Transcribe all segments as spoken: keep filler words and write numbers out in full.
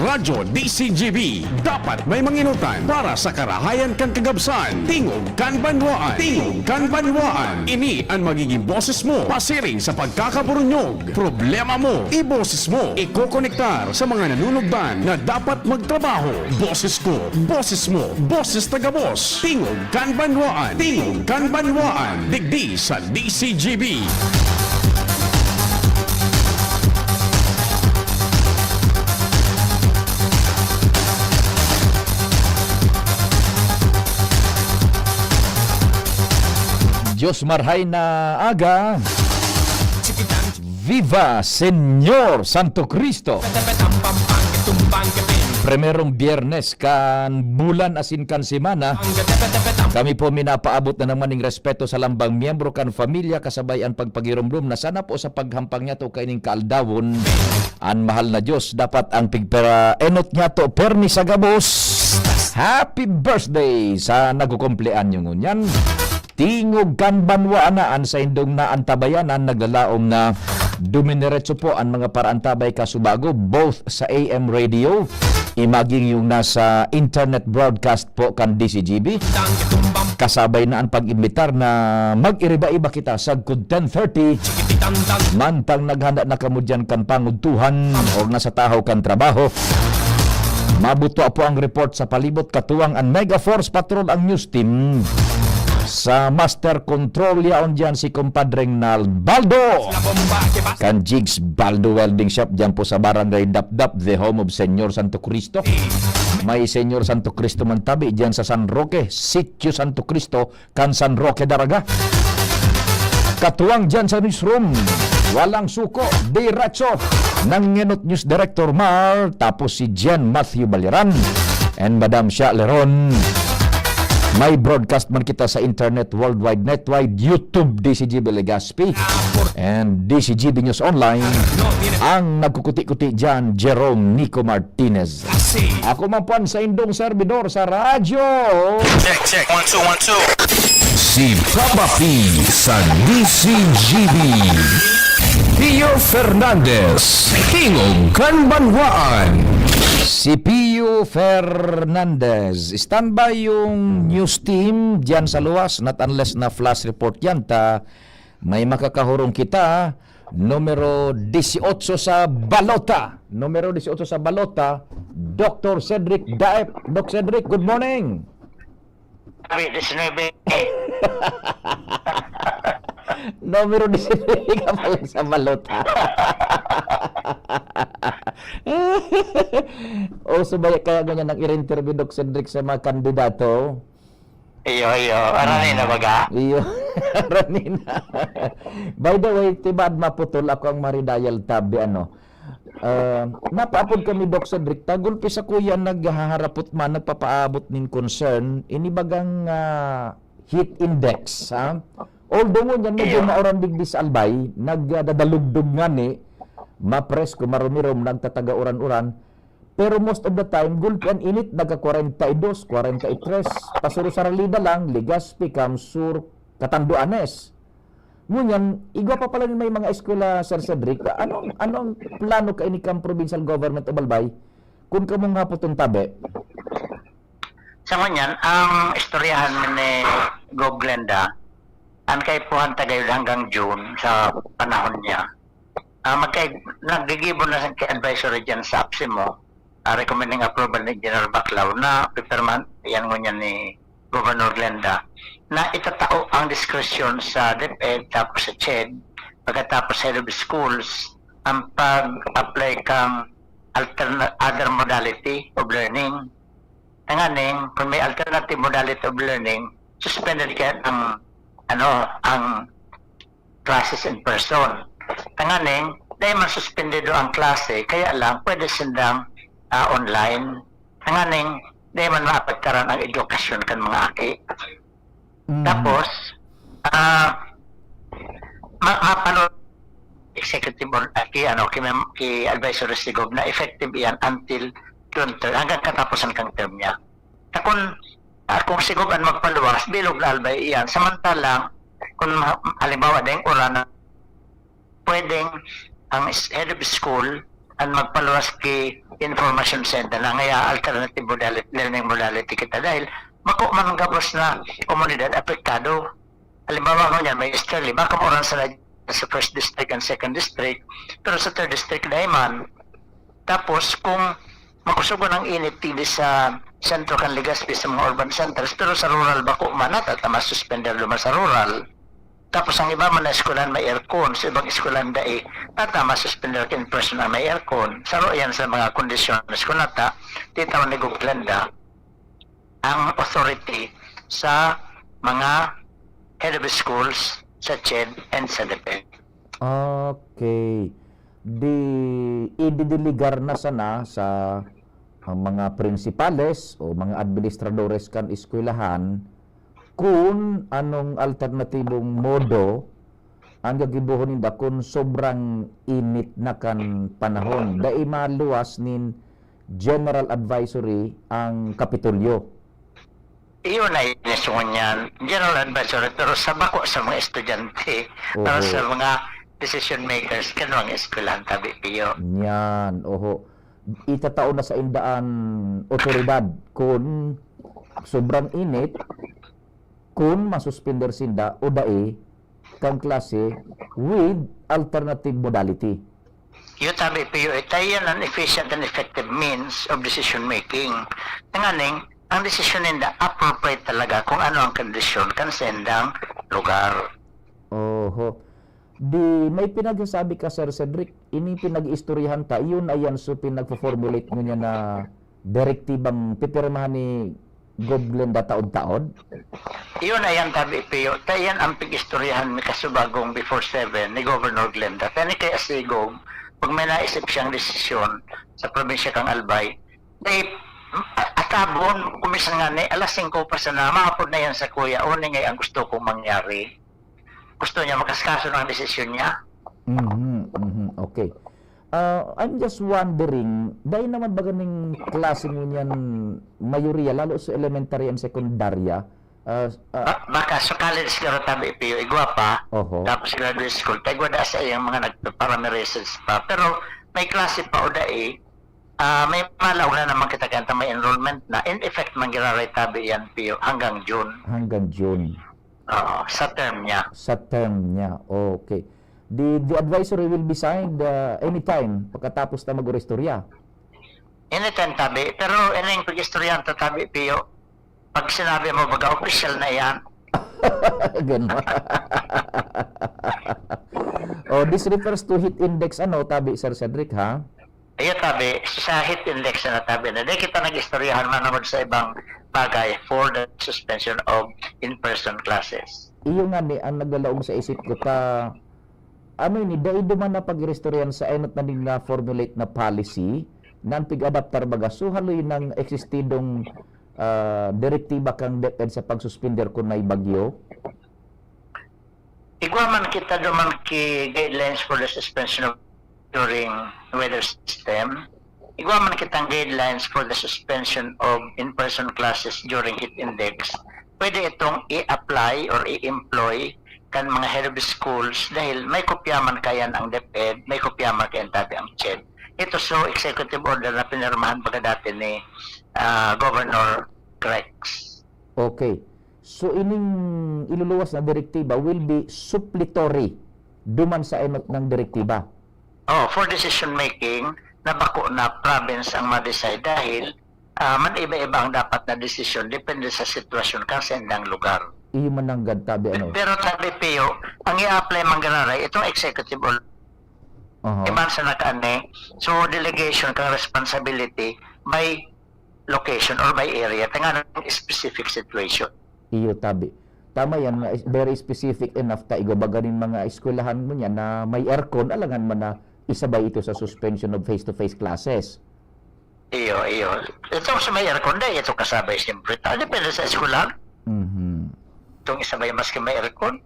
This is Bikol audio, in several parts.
Radyo D C G B, dapat may manginutan para sa karahayan kan kagabsan. Tingog kan banwaan. Tingog kan banwaan. Ini an magiging boses mo pasiring sa pagkakaburunyog. Problema mo, iboses mo. Ikokonektar sa mga nanunugdan na dapat magtrabaho. Boses ko, boses mo, boses taga-Boss. Tingog kan banwaan. Tingog kan banwaan. Digdi sa D C G B. Diyos marhay na aga. Viva Señor Santo Cristo! Primerong biyernes kan bulan asin kan semana, kami po minapaabot na naman ning respeto sa lambang miyembro kan pamilya, kasabay an pagpagiromdom na sana po sa paghampang niyato kaining kaaldawon, an mahal na Diyos dapat ang pigpera enot niyato permi sa gabos. Happy birthday sa nagkukumpleanyo ngunyan. Tingog kan banwa na an saindong naantabayanan, naglalaom na dumineretso po an mga paraantabay kasubago, both sa A M radio, imaging yung nasa internet broadcast po kan D C G B, kasabay na an pag-imbitar na mag-iriba-iba kita sagkod ten thirty, mantang naghanda na kamo diyan kan pangudtuhan o nasa tahaw kan trabaho. Mabuto po ang report sa palibot, katuwang an Mega Force Patrol ang news team. Sa Master Control, yaon diyan si Compadreng Nalbaldo. Kan Jigs Baldo Welding Shop, diyan po sa Barangay Dapdap, the home of Señor Santo Cristo. May Señor Santo Cristo man tabi diyan sa San Roque, Sitio Santo Cristo, kan San Roque Daraga. Katuwang diyan sa newsroom, walang suko, diretso, Nangenot News Director Mar, tapos si Jen Matthew Baliran, and Madam Sha Leron. May broadcast man kita sa internet, worldwide, netwide, YouTube, D C G B Legazpi, and D C G B News Online. Ang nagkukuti-kuti diyan, Jerome Nico Martinez. Ako man po an saindong servidor sa radyo. Check, check. One, two, one, two. Si Papa P sa D C G B. Pio Fernandez, Tingog kan Banwaan. Si Pio Fernandez. Standby yung news team diyan sa luwas. Not unless na flash report yan, ta may makakahurong kita. Numero dieciocho sa balota. Numero dieciocho sa balota, Doctor Cedric Daep. Doc Cedric, good morning. Sabi, diecinuebe. Numero diecinuebe ka pa lang sa balota. O, subaya kaya ganyan ang i-interview, Doc Cedric, sa mga kandidato. Iyo, iyo. Arani na baga? Iyo. Arani na. By the way, tibaad maputol ako ang Maridayal Tabi, ano. Ah, napaapod kami, Doc Cedric, ta gulpi sa kuya naghaharapot man, nagpapaabot nin concern, ini bagang, ah, heat index, ha? Although ngunyan, medyo Iyo. mauran digdi sa Albay, nagdadalugdog ngani, mapresko, marumirom, nagtataga uran-uran, pero most of the time, gulpi an init, nagka kwarenta y dos, kwarenta y tres. Pasuro sa Ralida lang, Legazpi, Camsur, Catanduanes. Ngunyan, igwa pa pala nin may mga eskwela, Sir Cedric. Anong, anong plano kaini kan Provincial Government of Albay kun kamong hapoton tabi? Sa ngunyan, ang istoryahan ni Gov Glenda, ang kaipuhan ta gayod hanggang June sa panahon niya. Ah, magka-, naggigibo na siyang advisory dyan sa APSEMO, ah, recommending approval ni General Baclaw na pipirmahan yan ngunyan ni Governor Glenda, na itatao ang diskresyon sa DepEd, tapos sa CHED, pagkatapos head of schools, ang pag-apply kang alterna-, other modality of learning. Tanganing, kung may alternative modality of learning, suspended kaya ang, ano, ang classes in person. Tanganing, dahil man suspendido ang klase, kaya lang pwede sindang, ah, online. Tanganing, dahil man maapektaran ang edukasyon kan mga aki. Mm. Tapos, ah, ma-, mapano-, executive or, ah, ki, ano, ki mem-, ki advisory si Gov na effective iyan until June third, hanggang katapusan kang term niya. Ta kun, ah, kung si Gov an magpaluwas, bilog na Albay iyan. Samantalang, kung ma-, halimbawa, ding uran na pwedeng ang s-, head of school an magpaluwas ki information center na ngaya alternative modality, learning modality kita dahil bako man gabos na komunidad apektado. Halimbawa, ngunyan may easterly, baka mauran sana sa first district and second district, pero sa third district dai man. Tapos, kung makusugon ang init digdi sa sentro kan Legazpi sa mga urban centers, pero sa rural bako man, natata masuspender duman sa rural. Tapos ang iba man na eskwelahan may aircon, sa ibang eskwelahan dai, tata masuspender kan in-person na may aircon. Saro yan sa mga kondisyones. Kung nata, titawan ni Gob Glenda ang authority sa mga head of schools sa CHED and sa DepEd. Okay. Di, ididelegar na sana sa, ah, mga prinsipales o mga administradores kan eskwelahan kun anong alternatibong modo ang gagibohon ninda kun sobrang init na kan panahon. Dai maluwas nin general advisory ang Kapitolyo. Iyo na inisong niyan, general advisory, pero sa bako sa mga estudyante, para Oho. sa mga decision makers, kano ang eskwelahan, tabi, Pio. Yan, oho. Itatao na sa indaan otoridad kun sobrang init, kun masuspender sinda o dai kang klase with alternative modality. Iyo, tabi, Pio, ita iyan an efficient and effective means of decision making. Tanganing, ang desisyon ninda appropriate talaga kung ano ang kondisyon kan sa indang lugar. Oho. Di may pinagsasabi ka, Sir Cedric, ini pinag-iistoryahan ta, iyon na yan so pinagfo-formulate ngunyan na direktibang pipirmahan ni Gob Glenda taod-taod? Iyon na yan, tabi, Pio. Ta iyan ang pag-istoryahan mi kasubagong before seven ni Governor Glenda. Tani kay Asigog, pag may naisip siyang desisyon sa probinsya kang Albay, dahil, a-, atabon, kumisan nga ni, alas singko pa sana, mahapon na yan sa kuya, uning ay ang gusto kong mangyari. Gusto niya makasikaso ng desisyon niya. Mhm, mhm, okay. Ah, I'm just wondering, dai naman ba ganing klase ngunyan mayoriya, lalo sa elementary and sekundarya? Ah, ah, Ba-, baka sa college siguro, tabi, Pio, igwa pa. Oho. Tapos graduate school, ta igwa da sa iyang mga nagpaparameresearch pa. Pero may klase pa o dai, ah, may malaog na naman kita kanta may enrollment na. In effect, manggiraray tabi yan, Pio, hanggang June. Hanggang June. Oo, sa term niya. Sa term niya. Okay. The, the advisory will be signed, uh, anytime pagkatapos na mag-oristorya. Anytime, tabi. Pero ining pag-istoryahan ta, tabi, Pio, pag sinabi mo, baga, official na yan. Ganun. Oh, this refers to heat index, ano, tabi, Sir Cedric, ha? Iyo, tabi, sa heat index na tabi na. Di kita nag-istoryahan manungod sa ibang bagay for the suspension of in-person classes. Iyo nga ni ang naglalaog sa isip ko ta, ano ini, dai duman na pag-iristoryahan sa enot na ning na-formulate na policy, na ang pig-adaptar baga, so haloy nang eksistidong, ah, direktiba kang DepEd sa pagsuspender kun may bagyo? Igwa man kita duman ki guidelines for the suspension of during weather system. Igwa man kitang guidelines for the suspension of in-person classes during heat index. Pwede itong i-apply or i-employ kan mga head of schools dahil may kopya man kayan ang DepEd, may kopya man kayan tabi ang CHED. Ito so executive order na pinirmahan baga dati ni, ah, Governor Rex. Okay. So, ining iluluwas na direktiba will be suppletory duman sa enot nang direktiba? Oh, for decision making, na bako na province ang ma-decide dahil, ah, man iba-iba ang dapat na desisyon depende sa sitwasyon kan sa indang lugar. Iyo man nanggad tabi, ano? Pero tabi, Pio, ang i-apply manggiraray, itong executive order, Aha. iban sa nakaani, so delegation kang responsibility by location or by area, tanganing specific situation. Iyo, tabi. Tama yan, nga is-, very specific enough ta igwa baga nin mga eskwelahan ngunyan na may aircon, alangan man na isabay ito sa suspension of face-to-face classes. Iyo, iyo. Itong sa may aircon, dai ito kasabay, siyempre. Ta, depende sa eskwelahan. Mhm. Itong isabay maski may aircon,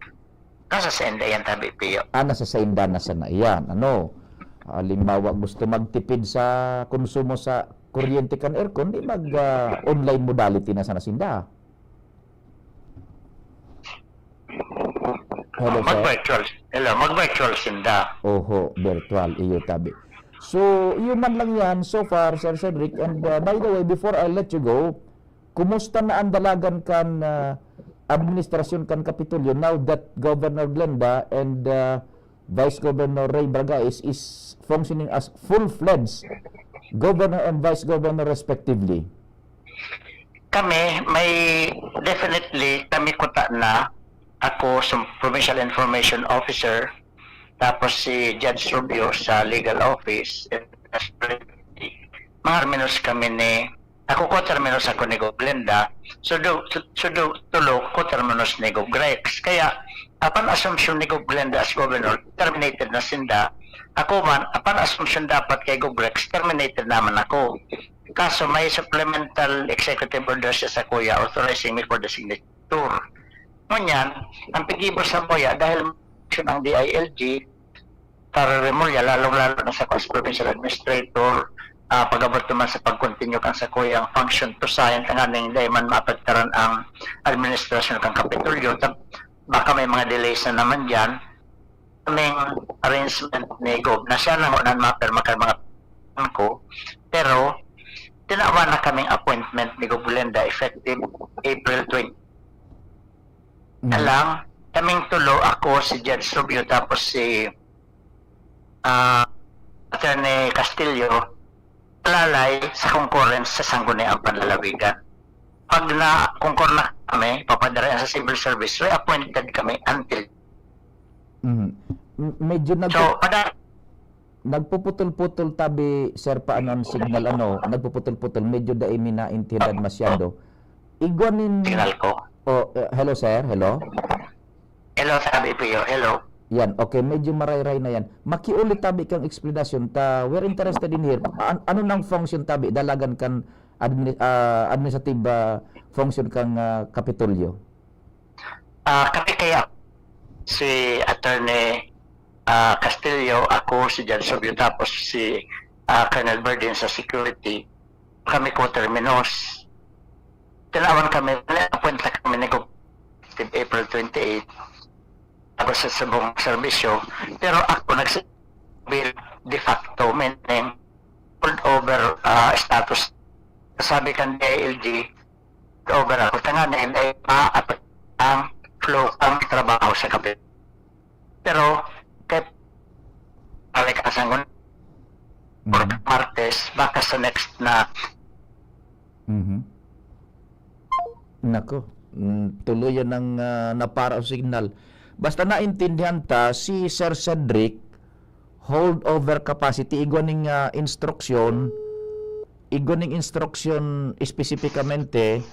nasa sa inda yan, tabi, Pio. Ah, nasa sa inda na sana yan. Ano? Halimbawa, gusto magtipid sa konsumo sa kuryente kan aircon, di mag, ah, online modality na sana sinda. Hello, sir. Mag-virtual. Hello, mag-virtual sinda. Oho, virtual. Iyo, tabi. So, yun man lang yan so far, Sir Cedric. And, uh, by the way, before I let you go, kumusta na ang dalagan kan, uh, administrasyon kan Kapitolyo now that Governor Glenda and, uh, Vice Governor Ray Bragais is functioning as full-fledged governor and vice governor respectively? Kami, may, definitely, kami kuta na. Ako sa Provincial Information Officer, tapos si Judge Rubio sa Legal Office, mga terminos kami ni, ako, co-terminos ako ni Gov Glenda, so do, so, so do, tulo, co-terminos ni Gov Rex. Kaya, apan assumption ni Gov Glenda as governor, terminated na sinda. Ako man, apan assumption dapat kay Gov Rex, terminated naman ako. Kaso may supplemental executive order siya sa kuya authorizing me for the signature. Ngunyan, ang pigibos sa kuya, dahil ang D I L G, Secretary Remulla, lalong-lalo na sa as provincial administrator, ah, pag-abot naman sa pag-continue kan sakuyang function to sign, tanganing dai man maapektaran ang administrasyon kan Kapitolyo, ta-, baka may mga delays na naman dyan. Kaming arrangement ni Gov na siya na ngunyan mapirma kan mga ko, pero tinawan na kaming appointment ni Gov Glenda effective April twenty. Mhm. Alang, kaming tulo, ako, si Judge Rubio, tapos si, ah, Attorney Castillo, lalay sa concurrence sa Sangguniang Panlalawigan. Pag na-concur na kami, papadara sa civil service, reappointed kami until. Mhm. M- medyo nag- So, pada Nagpuputol-putol tabi, sir, paano ang signal, ano, nagpuputol-putol, medyo dai mi naintindihan masyado. Igwa nin signal ko. Oh, eh, hello, sir, hello. Hello, sabi po yun. Hello. Yan, okay, medyo marayray na yan. Makiulit tabi kang explanation ta, we're interested in here. An- ano nang function tabi? Dalagan kan admi- ah, administrative, ah, function kang, ah, Kapitolyo? Ah, kami kaya, si Attorney, ah, Castillo, ako, si Judge Sobio, tapos si, ah, Colonel Berdin sa security, kami co-terminos. Tinawan kami, appoint na kami ni Gov April twenty-eight, tapos sa sabong serbisyo. Pero ako nagsabi de facto, meaning hold over, ah, status. Sabi kan D I L G, over ako. Tanganing dai maapektaran ang flow kan trabaho sa Kapitolyo. Pero, kay, balik ka sa ngun-, Mhm. Martes, baka sa next na. Mhm. Nako, mm, tuloy yan ang, ah, napara o signal. Basta naintindihan ta, si Sir Cedric, holdover capacity, igwa ning, ah, instruksyon, igwa ning instruksyon espesipikamente,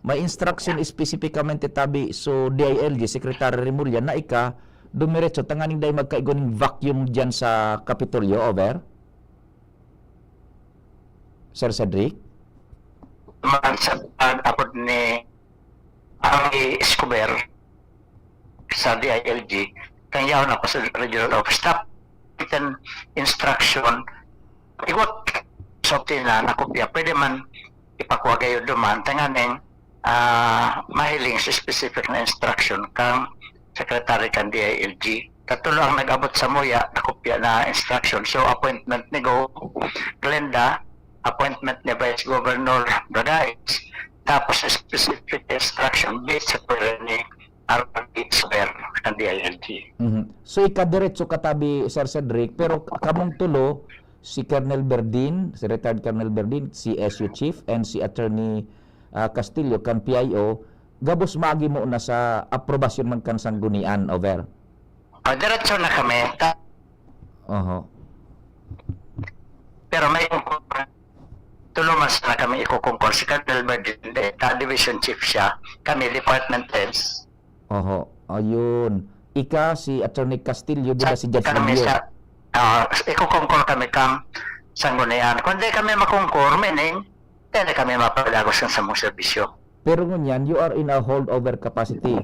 may instruction espesipikamente tabi so D I L G, Secretary Remulla, na ika, dumiretso, tanganing dai magkaigwa ning vacuum dyan sa Kapitolyo, over? Sir Cedric? Naman sa pag-apod ni Ami Escobar sa D I L G, kang yaon ako sa regional office. Tap, written instruction, iwat sa opisina na kopya, pwede man ipakuha gayod duman, tanganing, ah, mahiling sa specific na instruction kang secretary kan D I L G. Katulo ang nag-abot sa muya na kopya na instruction. So, appointment ni Go Glenda, appointment ni Vice Governor Bragais, tapos specific instruction based sa pwede ni R P Square kan D I L G. Mhm. So, ikadiretso katabi, Sir Cedric, pero kamong tulo, si Colonel Berdin, si retired Colonel Berdin, si S U Chief, and si Attorney, ah, Castillo, kan P I O, gabos maagi mo na sa aprobasyon man kan sanggunian, over? Ah, diretso na kami. Ta- Oho. Pero may tulo man sana kami ikukungkol. Si Colonel Berdin, eh, ta division chief siya. Kami, department heads. Oho. Ayun. Ika, si Attorney Castillo, di ba si Judge Kami Rubio? Sa, ah, ikukungkol kami kang sanggunian. Kung di kami makungkol, meaning, di na kami mapadagos kan samong serbisyo. Pero ngunyan, you are in a holdover capacity.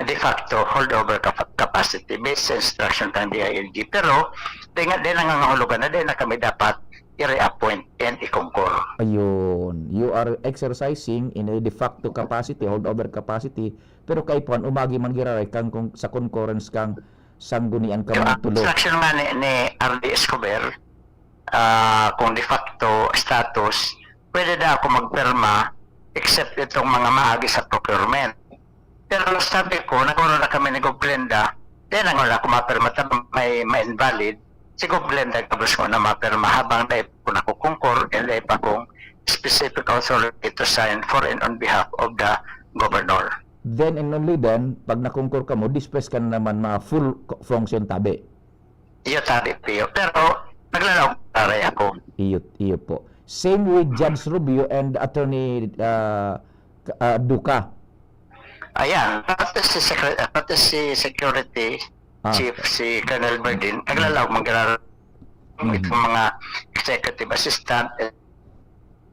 De facto, holdover capa- capacity, based sa instruction kang D I L G. Pero, di nga, di nangangahulugan na di na kami dapat i-reappoint and ikungkol. Ayun. You are exercising in a de facto capacity, holdover capacity, pero kaipuhan, umagi man giraray kang, kung, sa concurrence kang sanggunian Yung kamong tulo. instruction nga ni, ni R D Escobar, ah, kung de facto status, pwede na ako magpirma except itong mga maagi sa procurement. Pero sabi ko, nag-oro na kami ni Gov Glenda, then ang wala ako mapirma, tabang may ma-invalid, si Gov Glenda gabos ko na mapirma habang dai ko nakukungkor and dai pa akong specific authority to sign for and on behalf of the governor. Then and only then, pag nakungkor ka mo, disperse ka na naman mga full co- function tabi. Iyo, tabi, Pio. Pero naglalaog taray ako. Iyo, iyo po. Same with Judge Rubio and Attorney uh, uh, Duca. Ayan, pati si, secre- pati si security Ah. chief, si Colonel Berdin, naglalaog, magrar- Mhm. itong mga executive assistant, eh,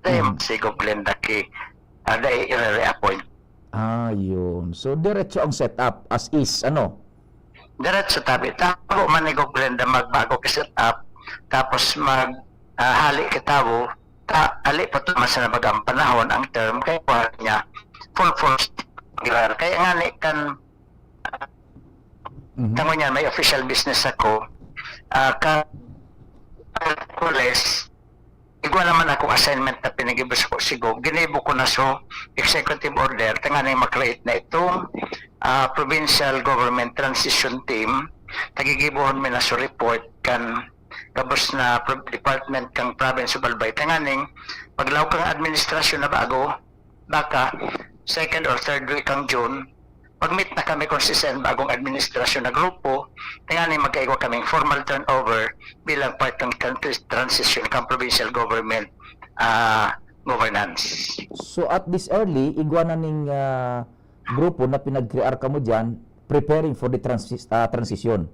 Mhm. si Gov Glenda Key, ah, dai i-reappoint. Ah, yun. So, diretso ang setup as is, ano? Diretso tabi. Tabo man ni Gov Glenda magbago ka setup, tapos mag ah, hali ka tawo, ta, hali pa to man sa nabagang panahon ang term, kaya kuha niya full force. Kaya nga ni kan Mhm. Tango niya, may official business ako. Ah, ka Merkules, igwa naman akong assignment na pinagibo sa Sigo. Ginibo ko na so executive order, tanganing makreate na itong ah, provincial government transition team. Tagigibohon mi na so report kan gabos na pro- department kan province of Albay. Tanganing paglaog kan administrasyon na bago, baka second or third week kan June, pag-meet na kami kung siisay an bagong administrasyon na grupo, tanganing magkaigwa kaming formal turnover bilang part ng tran- transition kan provincial government ah, governance. So at this early, igwa na ning ah, grupo na pinag-crear kamo diyan, preparing for the transi- ah, transition.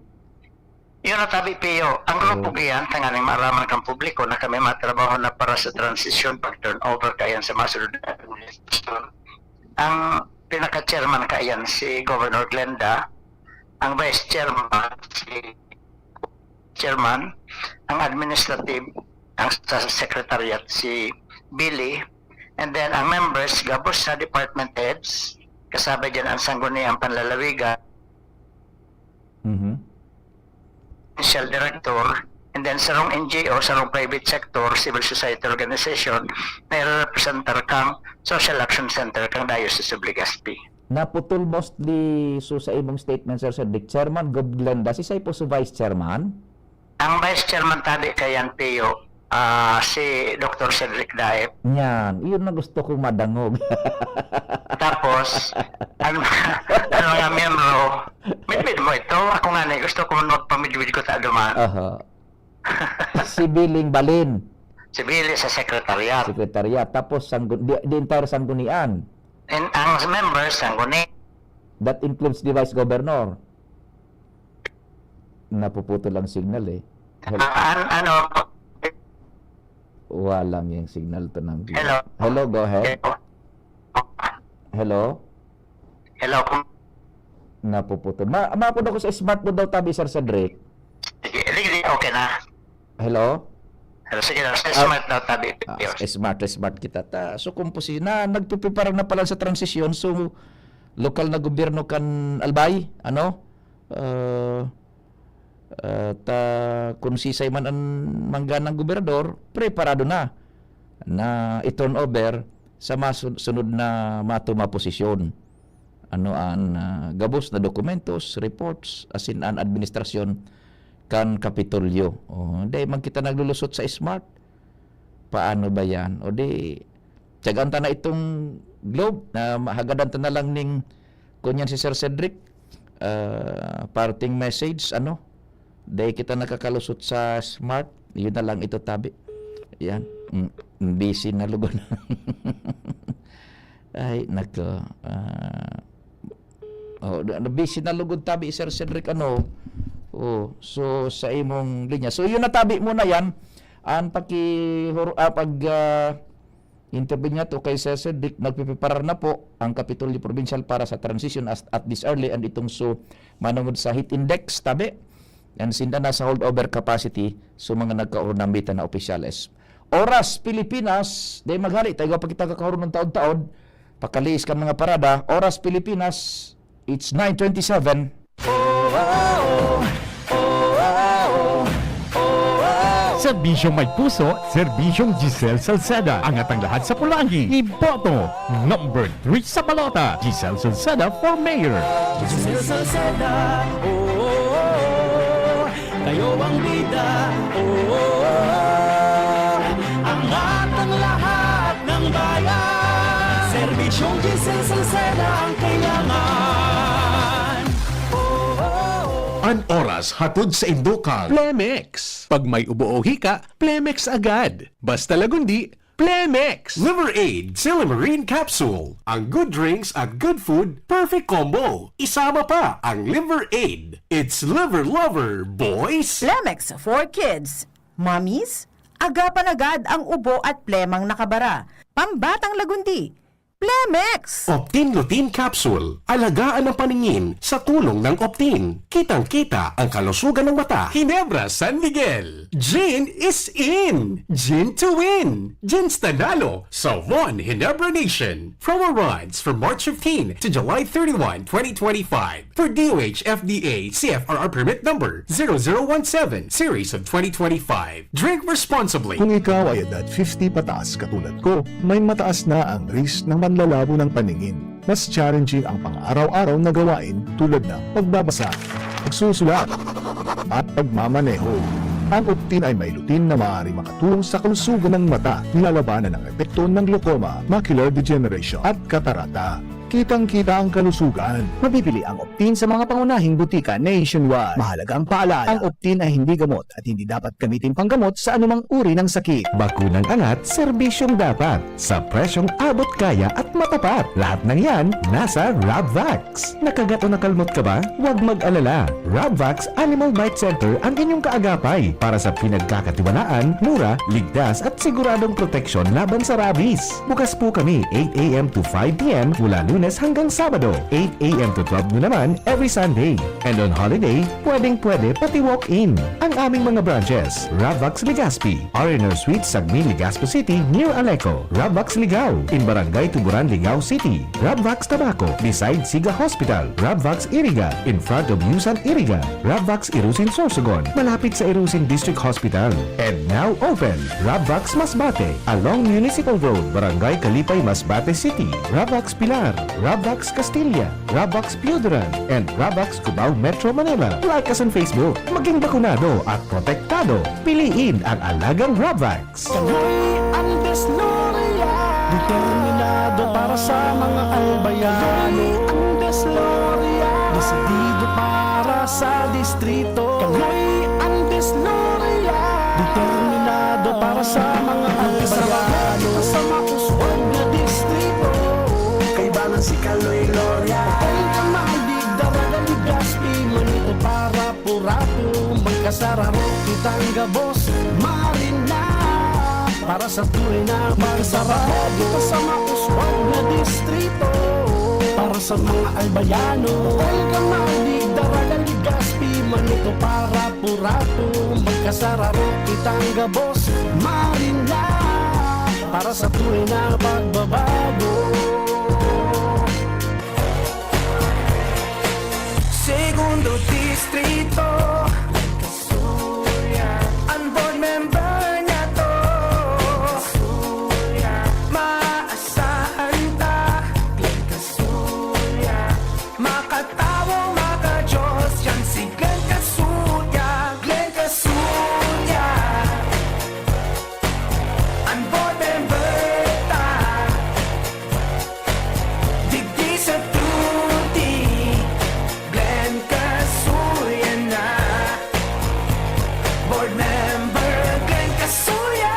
Yun ang tabi, Pio. Ang grupo Oh. giyan, tanganing maaraman kan publiko na kami matrabaho na para sa transition, pag-turnover kaiyan sa masunod na administrasyon. Ang pinaka-chairman kaiyan si Governor Glenda, ang vice chairman si chairman, ang administrative, ang sa secretariat si Billy, and then ang members, gabos na department heads, kasabay diyan ang Sangguniang Panlalawigan, Mhm. Provincial Director, and then sarong N G O, sarong private sector, civil society organization, na irerepresentar kang Social Action Center kang Diocese of Legazpi. Naputol mostly so sa imong statement, Sir Cedric. Chairman Gov Glenda, si Saipo so Vice Chairman? Ang Vice Chairman tadi kay Yan Pio, ah, si Doktor Cedric Daep. Yan, yun na gusto kong madangog. Tapos, ang, ang mga miyembro, midmid mo ito. Ako nga ni, gusto ko magpamidwid ko ta duman. Aha. Si Billing Balin. Si Billy sa secretariat. Secretariat. Tapos, sanggu- the, the entire Sanggunian. And ang members, Sangguni. That includes the Vice Governor. Napuputol ang signal eh. Hel- Ah, an- ano? Walang yung signal to ng Hello? Hello, go ahead. Hello? Hello? Hello? Napuputol. Ma mapod ako sa smart mo daw tabi, Sir Cedric. Sige, sige, sige, okay na. Hello? Hello, sige na. Sa Ah, smart na tabi. ah, Yes. smart, smart kita. Ta, so, kung po si, na, nagpiprepara na pala sa transisyon, so, lokal na gobyerno kan Albay, ano? Ah, ah, ta, kung sisay man ang mangganang gobernador, preparado na na i-turn over sa masu-, sunod na matuma posisyon. Ano an, ah, gabos na dokumentos, reports, asin an administrasyon kan Kapitolyo. Oh, dai man kita naglulusot sa smart. Paano ba yan? O di, tiyagaan ta na itong globe na mahagadan ta na lang ning, kunyan si Sir Cedric, ah, parting message, ano? Dai kita nakakalusot sa smart. Yun na lang ito, tabi. Yan. Mm, busy na lugod. Ay, nako. Ah, oh, na- na-, busy na lugod, tabi, Sir Cedric, ano? Oh, so, sa imong linya. So, yun na, tabi, muna yan. Ang paki-, hur-, ah, pag, ah, interview niya to kay Sir Cedric, nagpipreparar na po ang Kapitolyo Provincial para sa transition as, at this early and itong so manungod sa heat index, tabi. And sinda na sa holdover capacity, so mga nagkaurunambitan na opisyales. Oras, Pilipinas, dai maghali, tayo pa kita kakaurunong taod-taod. Pakaliis ka mga parada. Oras, Pilipinas, it's nine twenty-seven. Serbisyong may puso, serbisyong Giselle Salceda. Angat ang lahat sa pulanggi. Iboto, number three sa balota, Giselle Salceda for mayor. Giselle Salceda, oh, kayo ang bida, oh, angat ang lahat ng bayan. Serbisyong Giselle Salceda ang kailangan. Oh, oh, oh. An oras hatod sa Indokal. Plemex. Pag may ubo o hika, Plemex agad. Basta Lagundi, Plemex! Liver Aid, Silymarin Capsule. Ang good drinks at good food, perfect combo. Isama pa ang Liver Aid. It's Liver Lover, boys! Plemex for kids. Mommies, agapan agad ang ubo at plemang nakabara. Pambatang Lagundi, Plemex! Optin Lutein Capsule. Alagaan ang paningin sa tulong ng Optin. Kitang-kita ang kalusugan ng mata. Ginebra San Miguel. Gin is in! Gin to win! Gin Stanalo sa One Ginebra Nation. Promo runs from March fifteen to July thirty-one, twenty twenty-five. For D O H F D A C F R R permit number zero zero one seven series of twenty twenty-five. Drink responsibly. Kung ikaw ay edad fifty pataas katulad ko, may mataas na ang risk ng panlalabo ng paningin. Mas challenging ang pang-araw-araw na gawain tulad ng pagbabasa, pagsusulat, at pagmamaneho. Ang Optin ay may lutein na maaaring makatulong sa kalusugan ng mata, nilalabanan ang epekto ng glaucoma, macular degeneration, at katarata. Kitang-kita ang kalusugan. Mabibili ang Optin sa mga pangunahing butika nationwide. Mahalagang paalala, ang Optin ay hindi gamot at hindi dapat gamitin panggamot sa anumang uri ng sakit. Bakunang angat, serbisyong dapat, sa presyong abot kaya at matapat. Lahat ng yan, nasa Rabvax. Nakagat o nakalmot ka ba? Huwag mag-alala. Rabvax Animal Bite Center ang inyong kaagapay para sa pinagkakatiwalaan, mura, ligtas at siguradong proteksyon laban sa rabies. Bukas po kami eight a m to five p m mula Lunes hanggang Sabado, eight a m to twelve noon naman every Sunday. And on holiday, pwedeng-pwede pati walk-in. Ang aming mga branches, Ravax Legazpi, R and R Suite, Sagmin, Legazpi City, near Aleco, Ravax Ligao, in Barangay Tuburan, Ligao City, Ravax Tabaco, beside Siga Hospital, Ravax Iriga, in front of Yusan Iriga, Ravax Irusin Sorsogon, malapit sa Irusin District Hospital. And now open, Ravax Masbate, along Municipal Road, Barangay Kalipay, Masbate City, Ravax Pilar, Ravax Castilla, Ravax Pioduran, and Ravax Cubao, Metro Manila. Like us on Facebook. Maging bakunado at protektado. Piliin ang alagang Ravax. Kaloy Andes Loria. Determinado para sa mga albayano. Kaloy Andes Loria. Desidido para sa distrito. Kaloy Andes Loria. Determinado para sa mga albayano. Sa mauswag na distrito. Kaibanan si Kaloy Loria. Kung ka mahilig, Daraga, Legazpi, Manito, para Purato, magkasararo kitang gabos, Marina. Para sa tunay na pagsararo, kita sa mauswag na distrito. Para sa mga albayano, Olga, Malig, Daraga, Legazpi, Manito, para Purato, magkasararo kitang gabos, Marina. Para sa tunay na pagbabago. Segundo Distrito. An board member niya to. Maasahan ta. Makatawo, maka-Diyos, yan si Glenn Casulla. Glenn Casulla. An board member ta. Digdi sa Tuti, Glenn Casulla na. Board member, Glenn Casulla.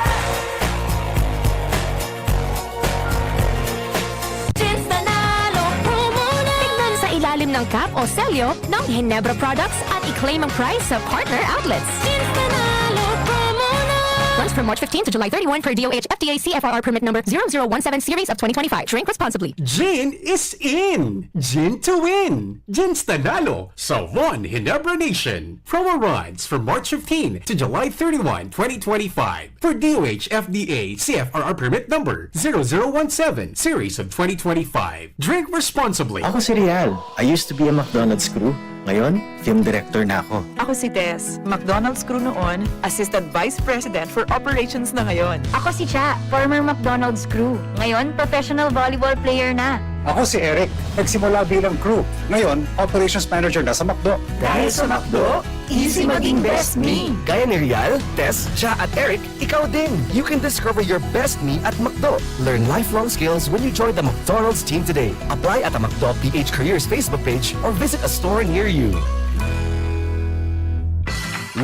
Jeans Nanalo Promo na! Tignan sa ilalim ng cap o selyo ng Ginebra Products at i-claim ang prize sa partner outlets. Jeans Nanalo Promo na! Runs from March fifteen to July thirty-one per D O H F D A C F R R permit number zero zero one seven series of twenty twenty-five. Drink responsibly. Gin is in! Gin to win! Jeans Nanalo sa One Ginebra Nation. Promo runs from March fifteen to July thirty-one, twenty twenty-five. For D O H F D A C F R R permit number zero zero one seven, series of twenty twenty-five. Drink responsibly. Ako si Rial. I used to be a McDonald's crew. Ngayon, film director na ako. Ako si Tess, McDonald's crew noon, Assistant Vice President for Operations na ngayon. Ako si Cha, former McDonald's crew. Ngayon, professional volleyball player na. Ako si Eric. Nagsimula bilang crew. Ngayon, operations manager na sa McDo. Dahil sa McDo, easy maging best me. Gaya ni Rial, Tess, Cha at Eric, ikaw din. You can discover your best me at McDo. Learn lifelong skills when you join the McDonald's team today. Apply at a McDo P H Careers Facebook page or visit a store near you.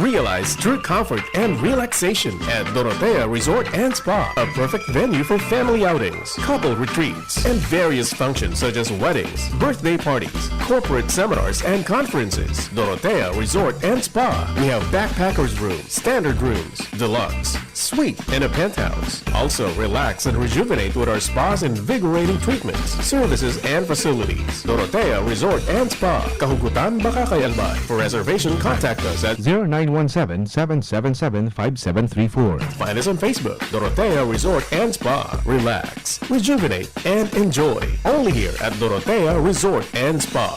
Realize true comfort and relaxation at Dorotea Resort and Spa, a perfect venue for family outings, couple retreats, and various functions such as weddings, birthday parties, corporate seminars, and conferences. Dorotea Resort and Spa. We have backpackers room, standard rooms, deluxe, suite, and a penthouse. Also, relax and rejuvenate with our spa's invigorating treatments, services, and facilities. Dorotea Resort and Spa. Kahugutan, Bacacay, Albay. For reservation, contact us at zero nine one seven, seven seven seven, five seven three four. Find us on Facebook, Dorotea Resort and Spa. Relax, rejuvenate, and enjoy. Only here at Dorotea Resort and Spa.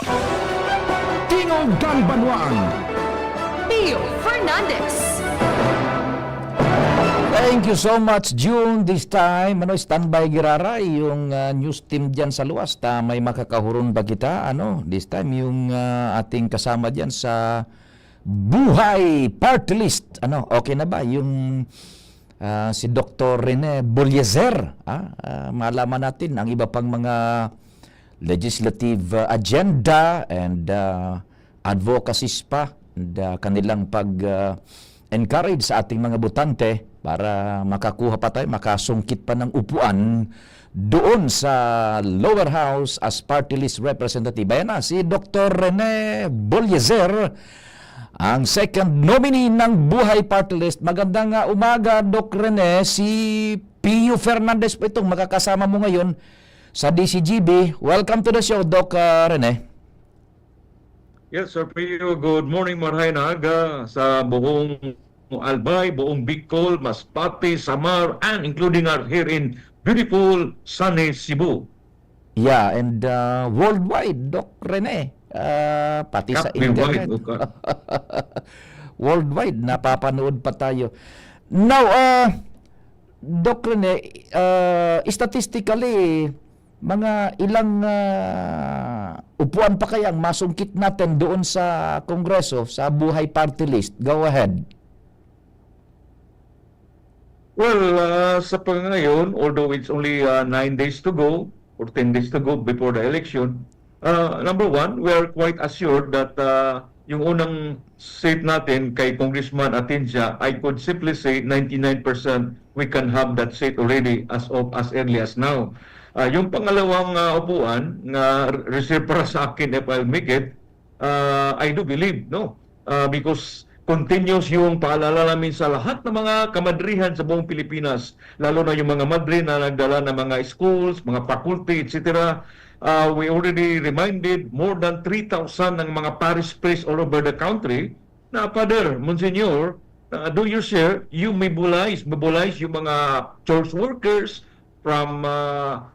Tingog kan Banwaan. Pio Fernandez. Thank you so much, June. This time, ano, standby giraray yung ah, news team dyan sa luwas. Ta may makakahuron ba kita? Ano, this time, yung ah, ating kasama dyan sa Buhay Party List. Ano, okay na ba? Yung ah, si Doktor Rene Boliezer. Ah, ah, malaman natin ang iba pang mga legislative ah, agenda and ah, advocacies pa and ah, kanilang pag ah, encourage sa ating mga botante para makakuha pa tayo, makasungkit pa ng upuan doon sa lower house as party list representative. Ayan na, si Doktor Rene Boliezer, ang second nominee ng Buhay Party List. Magandang ah, umaga, Doc Rene. Si Pio Fernandez po itong makakasama mo ngayon sa D C G B. Welcome to the show, Doc ah, Rene. Yes, Sir Pio. Good morning, marahay na aga sa buong Albay, buong Bicol, Masbate, Samar, and including our here in beautiful, sunny Cebu. Yeah, and uh, worldwide, Doc Rene. Uh, pati sa Happy internet. Wide, okay. Worldwide, napapanood pa tayo. Now, uh, Doc Rene, uh, statistically, mga ilang uh, upuan pa kaya ang masungkit natin doon sa Kongreso, sa Buhay Party List? Go ahead. Well, uh, sa pangayon, although it's only uh, nine days to go or ten days to go before the election, uh, number one, we are quite assured that uh, yung unang seat natin kay Congressman Atencia, I could safely say ninety-nine percent we can have that seat already as of as early as now. Uh, yung pangalawang uh, upuan na reserve para sa akin if I'll make it, uh, I do believe, no? Uh, because continuous yung paalala namin sa lahat ng mga kamadrihan sa buong Pilipinas, lalo na yung mga madre na nagdala ng mga schools, mga faculty, et cetera. Uh, we already reminded more than three thousand ng mga parish priest all over the country na, "Father, Monsignor, uh, do your share, you mobilize, mobilize yung mga church workers, from uh,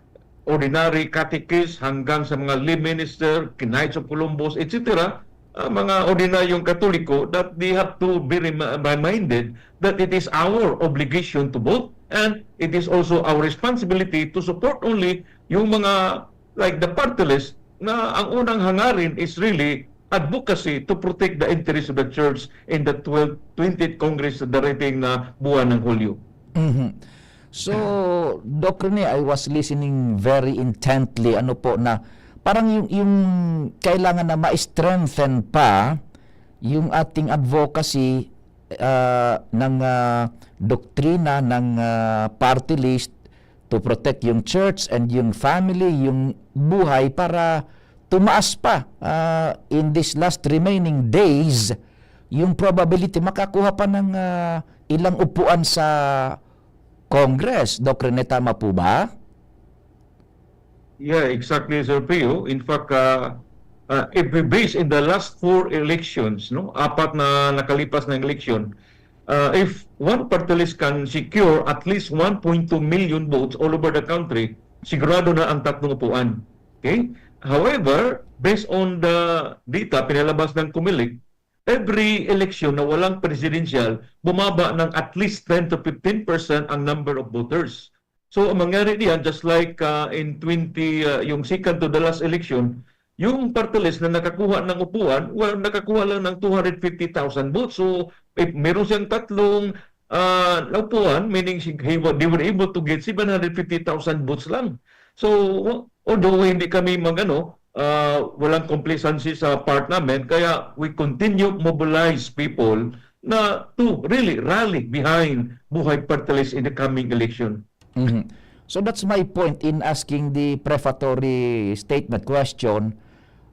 ordinary catechist hanggang sa mga lay minister, Knights of Columbus, et cetera, uh, mga ordinaryong Katoliko, that they have to be rem- reminded that it is our obligation to vote and it is also our responsibility to support only yung mga, like, the party list, na ang unang hangarin is really advocacy to protect the interests of the church in the twelfth, twentieth Congress sa darating na buwan ng Hulyo. Mhm. So, Doc Rene, I was listening very intently. Ano po na, parang yung, yung kailangan na ma-strengthen pa yung ating advocacy ah, ng ah, doktrina ng ah, party list to protect yung church and yung family, yung buhay para tumaas pa ah, in these last remaining days yung probability makakuha pa ng ah, ilang upuan sa Congress. Doc Rene, tama po ba? Yeah, exactly, Sir Pio. In fact, uh, uh, if we base in the last four elections, no, apat na nakalipas na election, uh, if one party list can secure at least one point two million votes all over the country, sigurado na ang tatlong upuan. Okay? However, based on the data pinalabas ng Comelec, every election na walang presidential, bumaba ng at least ten to fifteen percent ang number of voters. So, ang mangyari diyan, just like, ah, in twenty, ah, yung second to the last election, yung party list na nakakuha ng upuan, well, nakakuha lang ng two hundred fifty thousand votes. So, if meron siyang tatlong, ah, upuan, meaning si, he wa-, they were able to get seven hundred fifty thousand votes lang. So, although hindi kami mag-ano, ah, walang complacency sa part namin, kaya we continue mobilize people na to really rally behind Buhay Party List in the coming election. Mhm. So that's my point in asking the prefatory statement question,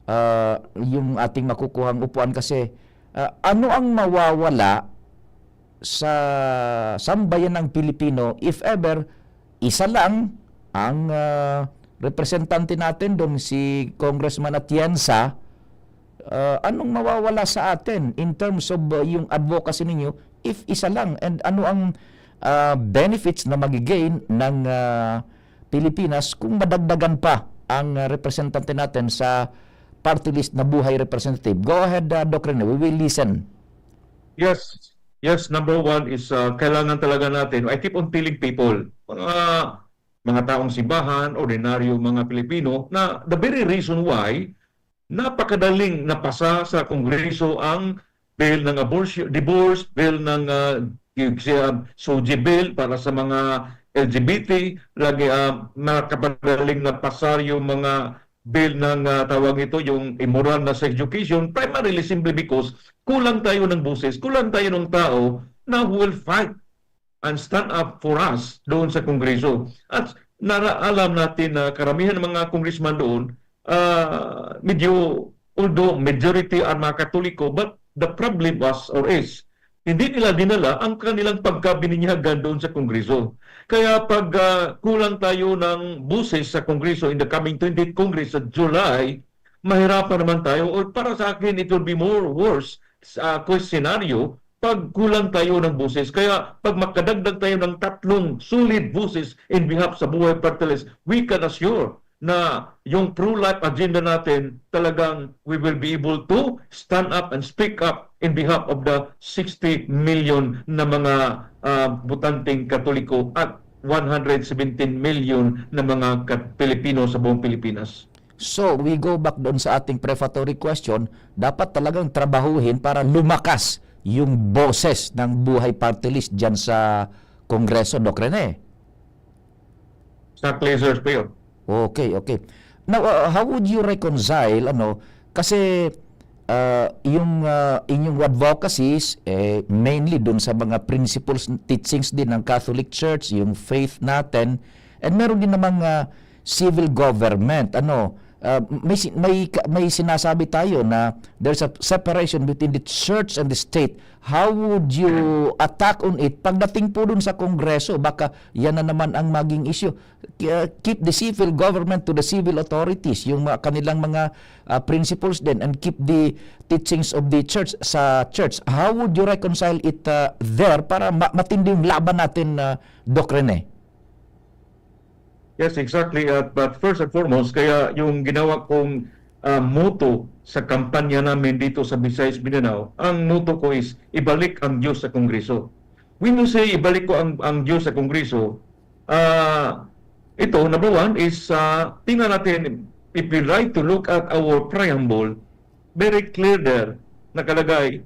ah, yung ating makukuhang upuan kasi, ah, ano ang mawawala sa sambayan ng Pilipino if ever isa lang ang, ah, representante natin dun, si Congressman Atienza? Ah, anong mawawala sa atin in terms of, ah, yung advocacy ninyo if isa lang? And ano ang, ah, benefits na magi-gain ng, ah, Pilipinas kung madagdagan pa ang, ah, representante natin sa party list na Buhay Representative? Go ahead, ah, Doc Rene. We will listen. Yes. Yes, number one is, ah, kailangan talaga natin, I keep on telling people, mga, mga taong simbahan, ordinaryo, mga Pilipino, na the very reason why napakadaling napasa sa Kongreso ang bill ng abortion, divorce, bill ng, ah, yung, ah, SOGI bill para sa mga L G B T, lagi, ah, napakadaling napasa yung mga bill ng, ah, tawag nito, yung immoral na sex education, primarily simply because kulang tayo ng boses, kulang tayo ng tao na who will fight and stand up for us doon sa Kongreso. At nara-, alam natin na karamihan ng mga congressman doon, ah, medyo, although majority are mga Katoliko, but the problem was or is, hindi nila dinala ang kanilang pagkabininyagan doon sa Kongreso. Kaya pag, ah, kulang tayo ng boses sa Kongreso in the coming twentieth Congress sa July, mahirapan naman tayo, or para sa akin, it will be more worse sa, ah, case scenario pag kulang tayo ng boses. Kaya pag makadagdag tayo ng tatlong solid boses in behalf sa Buhay Party List, we can assure na yung pro-life agenda natin, talagang we will be able to stand up and speak up in behalf of the sixty million na mga, ah, botanteng Katoliko at one hundred seventeen million na mga Kat-, Pilipino sa buong Pilipinas. So, we go back doon sa ating prefatory question, dapat talagang trabahuhin para lumakas yung boses ng Buhay Party List diyan sa Kongreso, Doc Rene. Exactly, Sir Speaker. Okay, okay. Now, uh, how would you reconcile, ano, kasi, uh, yung, uh, inyong advocacies, eh, mainly dun sa mga principles, teachings din ng Catholic Church, yung faith natin, and meron din namang, uh, civil government, ano, uh, may si-, may ka-, may sinasabi tayo na there's a separation between the church and the state. How would you attack on it? Pagdating po dun sa Kongreso, baka yan na naman ang maging issue. K-, keep the civil government to the civil authorities, yung mga kanilang mga, ah, principles din, and keep the teachings of the church sa church. How would you reconcile it, ah, there para ma-, matindi yung laban natin, ah, Doc Rene? Yes, exactly. At, but first and foremost, kaya yung ginawa kong, ah, motto sa kampanya namin dito sa Visayas, Mindanao, ang motto ko is, "Ibalik ang Diyos sa Kongreso." When you say, "Ibalik ko ang, ang Diyos sa Kongreso," ah, ito, number one is, ah, tingnan natin, if we like to look at our preamble, very clear there, nakalagay,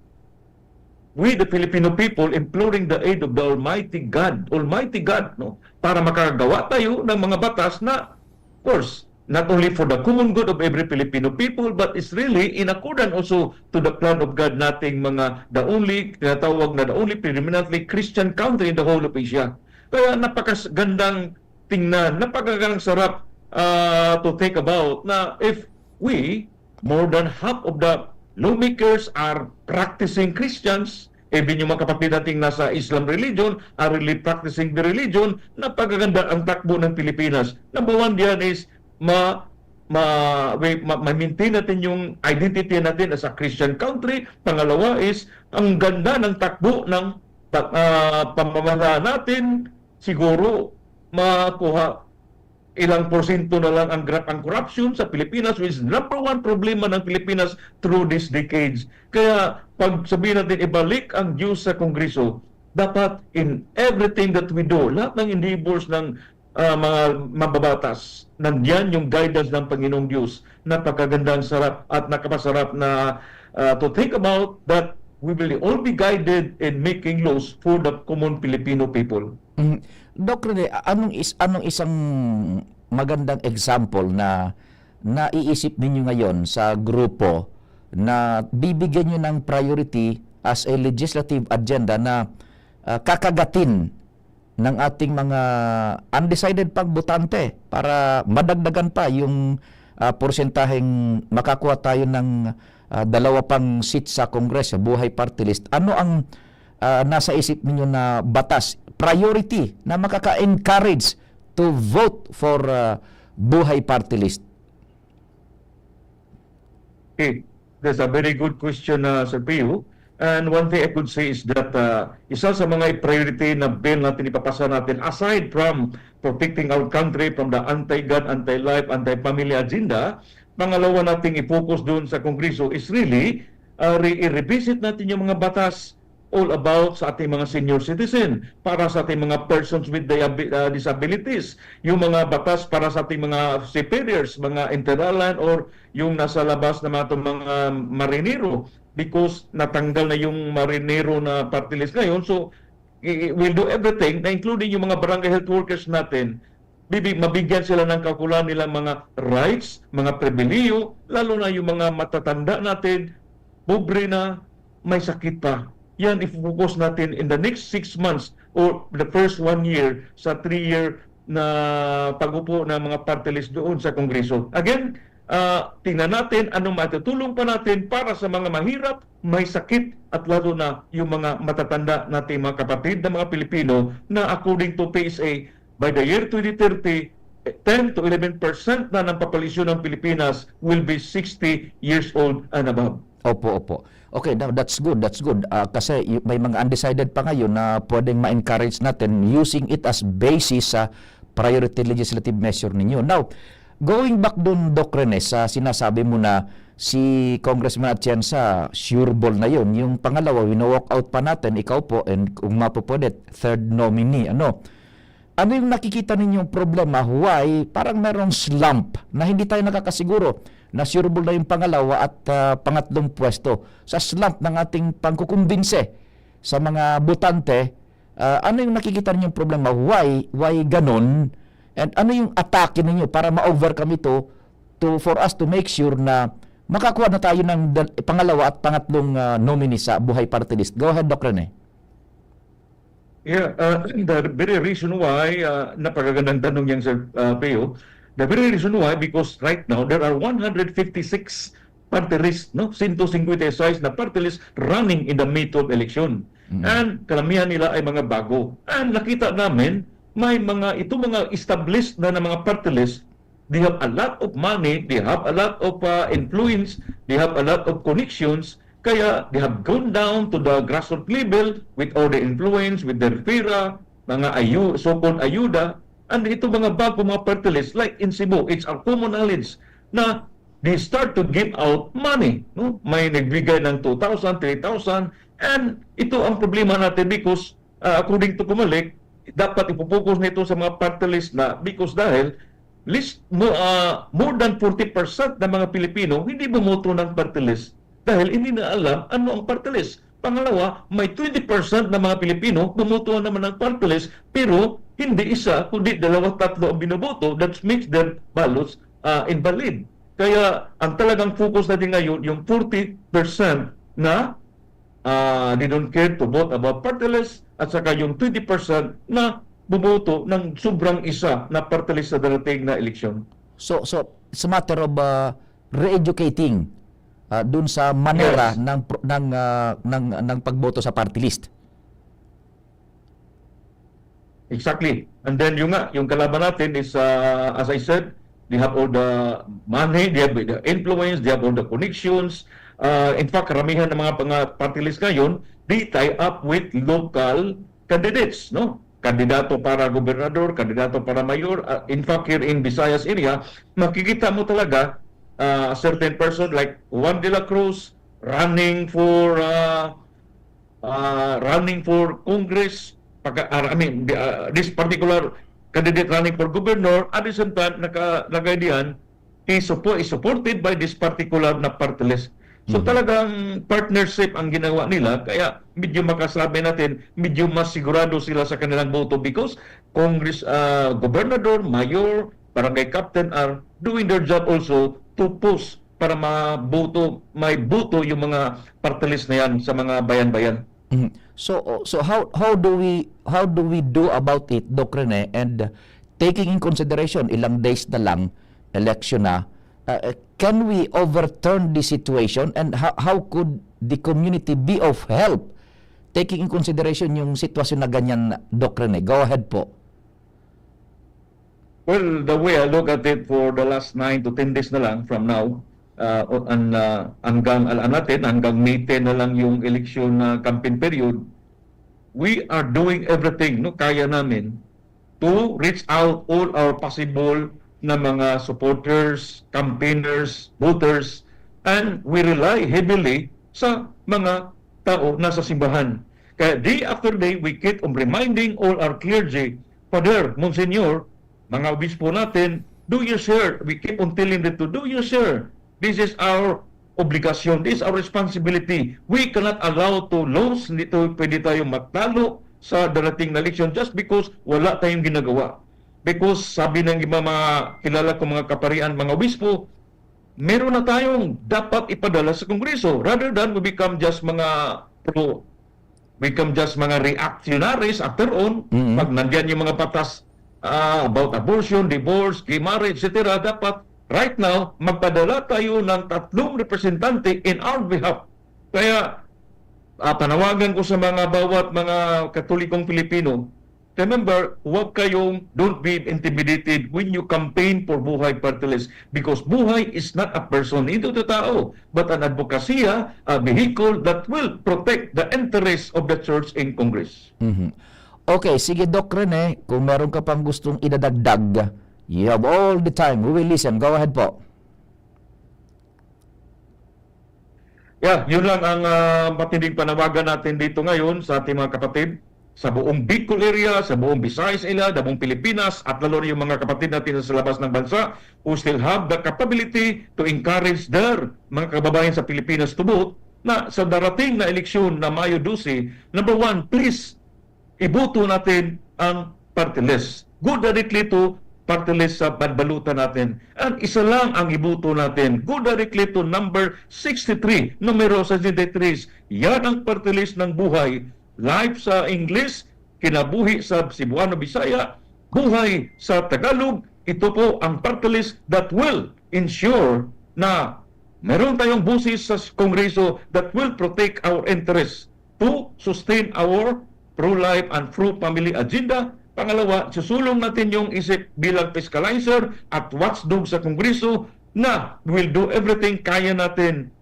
"We, the Filipino people, imploring the aid of the Almighty God," Almighty God, no? Para makagawa tayo ng mga batas na, of course, not only for the common good of every Filipino people, but it's really in accordance also to the plan of God nating mga, the only, tinatawag na the only predominantly Christian country in the whole of Asia. Kaya napakagandang tingnan, napakagandang sarap, ah, to think about na if we, more than half of the lawmakers are practicing Christians, even yung mga kapatid nating nasa Islam religion are really practicing the religion, napakaganda ang takbo ng Pilipinas. Number one diyan is ma-, ma-, ma-, ma-maintain natin yung identity natin as a Christian country. Pangalawa is, ang ganda ng takbo ng pa-, ah, pamamahala natin, siguro makuha ilang porsyento na lang ang gra-, ang corruption sa Pilipinas, which is number one problema ng Pilipinas through these decades. Kaya pag sabihin natin ibalik ang Diyos sa Kongreso, dapat in everything that we do, lahat ng endeavors ng, ah, mga mambabatas, nandiyan yung guidance ng Panginoong Diyos. Napakagandang sarap at nakapasarap na, ah, to think about that we will all be guided in making laws for the common Filipino people. Mm. Doc Rene, a-, anong is-, anong isang magandang example na naiisip ninyo ngayon sa grupo na bibigyan niyo ng priority as a legislative agenda na, ah, kakagatin ng ating mga undecided pang botante para madagdagan pa yung, ah, porsyentaheng makakuha tayo ng, ah, dalawa pang seat sa Congress, sa Buhay Party List? Ano ang, ah, nasa isip ninyo na batas, priority na makaka-encourage to vote for, ah, Buhay Party List? Okay, that's a very good question, uh, Sir Pio. And one thing I could say is that, uh, isa sa mga priority na bill natin ipapasa natin, aside from protecting our country from the anti-God, anti-life, anti-family agenda, pangalawa nating i-focus doon sa Kongreso is really, uh, re- i-revisit natin yung mga batas all about sa ating mga senior citizen, para sa ating mga persons with diabe-, ah, disabilities, yung mga batas para sa ating mga seafarers, mga interalan, or yung nasa labas na mga, mga marinero, because natanggal na yung marinero na party list ngayon. So, i-, i-, we'll do everything, na including yung mga barangay health workers natin, bibi-, mabigyan sila ng kaukulan nilang mga rights, mga pribilihiyo, lalo na yung mga matatanda natin, pobre na, may sakit pa. Yan, ifo-focus natin in the next six months or the first one year sa three-year na pag-upo ng mga party list doon sa Kongreso. Again, ah, tingnan natin anong matutulong pa natin para sa mga mahirap, may sakit, at lalo na yung mga matatanda nating mga kapatid na mga Pilipino na, according to P S A, by the year twenty thirty, ten to eleven percent na ng populasyon ng Pilipinas will be sixty years old and above. Opo, opo. Okay, now that's good, that's good. Ah, kasi y-, may mga undecided pa ngayon na pwedeng ma-encourage natin using it as basis sa priority legislative measure ninyo. Now, going back dun, Doc Rene, sa sinasabi mo na si Congressman Atienza, sure ball na yun. Yung pangalawa, wino-walk out pa natin, ikaw po, and kung mapupwede, third nominee. Ano? Ano yung nakikita ninyong problema? Why parang merong slump na hindi tayo nakakasiguro na sure ball na yung pangalawa at, ah, pangatlong pwesto? Sa slump ng ating pangkukumbinse sa mga botante, ah, ano yung nakikita ninyong problema? Why, why ganon? And ano yung atake ninyo para ma-overcome ito to, for us to make sure na makakuha na tayo ng dal-, pangalawa at pangatlong, ah, nominee sa Buhay Party List? Go ahead, Doc Rene. Yeah, uh, the very reason why, uh, napakagandang tanong yan, Sir, uh, Peo. The very reason why, because right now, there are one hundred fifty-six party list, no? Sento singkwenta y seis na party list running in the May twelve election. Mm. And karamihan nila ay mga bago. And nakita namin, may mga, ito mga established na, na mga party list, they have a lot of money, they have a lot of, uh, influence, they have a lot of connections, kaya they have gone down to the grassroots level with all the influence, with their FIRA, mga ayu-, so-called ayuda, and ito mga bago, mga party list, like in Cebu, it's our common knowledge na they start to give out money, no? May nagbigay ng two thousand, three thousand, and ito ang problema natin because, ah, according to Comelec, dapat ipo-focus nito sa mga party list na, because dahil list mo, ah, more than forty percent ng mga Pilipino hindi bumoto ng party list dahil hindi na alam ano ang party list. Pangalawa, may twenty percent ng mga Pilipino bumoto naman ng party list, pero hindi isa, kundi dalawa, tatlo ang binoboto, that makes their ballots, ah, invalid. Kaya ang talagang focus natin ngayon, yung forty percent na, ah, they don't care to vote about party list, at saka yung twenty percent na boboto ng sobrang isa na party list sa darating na eleksyon. So, so it's a matter of, uh, re-educating, uh, dun sa manera Yes. ng pro-, ng, uh, ng, ng pagboto sa party list. Exactly. And then yung nga, yung kalaban natin is, uh, as I said, they have all the money, they have the influence, they have all the connections. Uh, in fact, karamihan ng mga, mga party list ngayon, they tie up with local candidates, no? kandidato para gobernador, kandidato para mayor. Ah, in fact, here in Visayas area, makikita mo talaga, ah, a certain person like Juan de la Cruz running for, ah, ah, running for Congress, pagka, ah, I mean, the, ah, this particular candidate running for governor, at the same time, nakalagay diyan, is suppo-, is supported by this particular na party list. So, Mhm. talagang partnership ang ginawa nila, kaya medyo makasabi natin, medyo mas sigurado sila sa kanilang boto because Congress, ah, gobernador, mayor, barangay captain are doing their job also to push para maboto, may boto yung mga party list na yan sa mga bayan-bayan. Mhm. So, so how, how do we, how do we do about it, Doc Rene? And taking in consideration, ilang days na lang, election na, uh, can we overturn the situation? And how, how could the community be of help? Taking in consideration yung sitwasyon na ganyan, Doc Rene. Go ahead po. Well, the way I look at it for the last nine to ten days na lang from now, uh, an, uh, hanggang, alam natin, hanggang May ten na lang yung election na campaign period, we are doing everything, no, kaya namin to reach out all our possible na mga supporters, campaigners, voters, and we rely heavily sa mga tao na sa simbahan. Kaya day after day, we keep on reminding all our clergy, Father, Monsignor, mga obispo natin, do your share. We keep on telling them to do your share. This is our obligasyon. This is our responsibility. We cannot allow to lose. Hindi to pwede tayo matalo sa darating na eleksyon just because wala tayong ginagawa. Because sabi ng iba mga kilala ko, mga kaparian, mga obispo, meron na tayong dapat ipadala sa Kongreso rather than we become just mga pro, become just mga reactionaries after all. Mm. Pag nandiyan yung mga batas, ah, about abortion, divorce, gay marriage, et cetera, dapat right now, magpadala tayo ng tatlong representante in our behalf. Kaya, ah, panawagan ko sa mga bawat mga Katolikong Pilipino, remember, huwag kayong, don't be intimidated when you campaign for Buhay Party List because Buhay is not a person, hindi ito tao, but an advocacia, a vehicle that will protect the interests of the church in Congress. Mhm. Okay, sige, Doc Rene, kung meron ka pang gustong idadagdag, you have all the time. We will listen. Go ahead po. Yeah, yun lang ang, ah, matinding panawagan natin dito ngayon sa ating mga kapatid sa buong Bicol area, sa buong Visayas area, sa buong Pilipinas, at lalo na yung mga kapatid natin sa labas ng bansa who still have the capability to encourage their mga kababayan sa Pilipinas to vote na sa darating na eleksyon na Mayo dose, number one, please, iboto natin ang party list. Go directly to party list sa banbalutan natin. And isa lang ang iboto natin. Go directly to number sixty-three, numero sixty-three. Yan ang party list ng Buhay. Life sa English, Kinabuhi sa Cebuano Bisaya, Buhay sa Tagalog. Ito po ang party list that will ensure na meron tayong boses sa Kongreso that will protect our interests to sustain our pro-life and pro-family agenda. Pangalawa, susulong natin yung isip bilang fiscalizer at watchdog sa Kongreso na will do everything kaya natin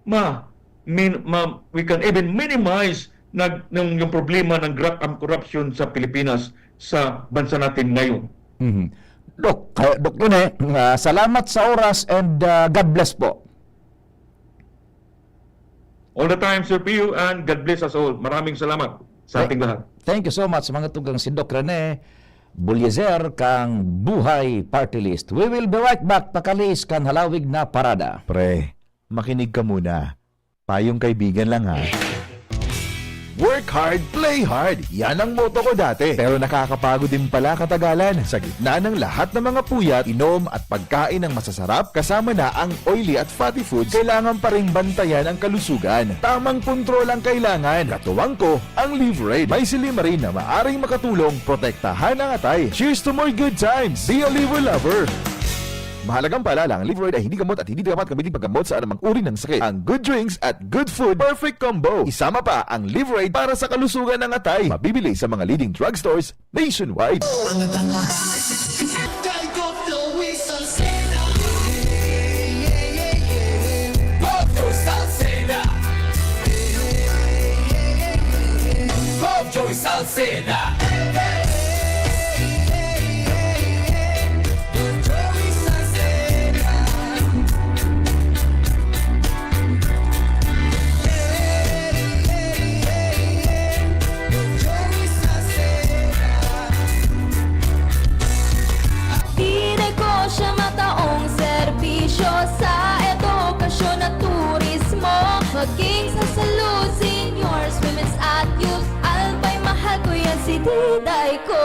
ma-, min-, ma-, we can even minimize nag-, yung, yung problema ng graft and corruption sa Pilipinas, sa bansa natin ngayon. Mhm. Doc, eh, Doc Rene, ah, salamat sa oras and, ah, God bless po. All the time, Sir Pio, and God bless us all. Maraming salamat sa ating lahat. Thank you so much, mga tugang, si Doc Rene Bulliezer kang Buhay Party List. We will be right back, pakaliis kan halawig na parada. Pre, makinig ka muna. Payong kaibigan lang, ha. Work hard, play hard. Yan ang motto ko dati. Pero nakakapagod din pala katagalan. Sa gitna ng lahat ng mga puyat, inom at pagkain ng masasarap, kasama na ang oily at fatty foods, kailangan pa ring bantayan ang kalusugan. Tamang kontrol ang kailangan. Katuwang ko, ang Liverade. May silymarin na maaring makatulong protektahan ang atay. Cheers to more good times! Be a Liver Lover! Mahalagang paalala, ang Liverade ay hindi gamot at hindi dapat gamitin paggamot sa anumang uri ng sakit. Ang good drinks at good food, perfect combo. Isama pa ang Liverade para sa kalusugan ng atay. Mabibili sa mga leading drugstores nationwide. Diday ko,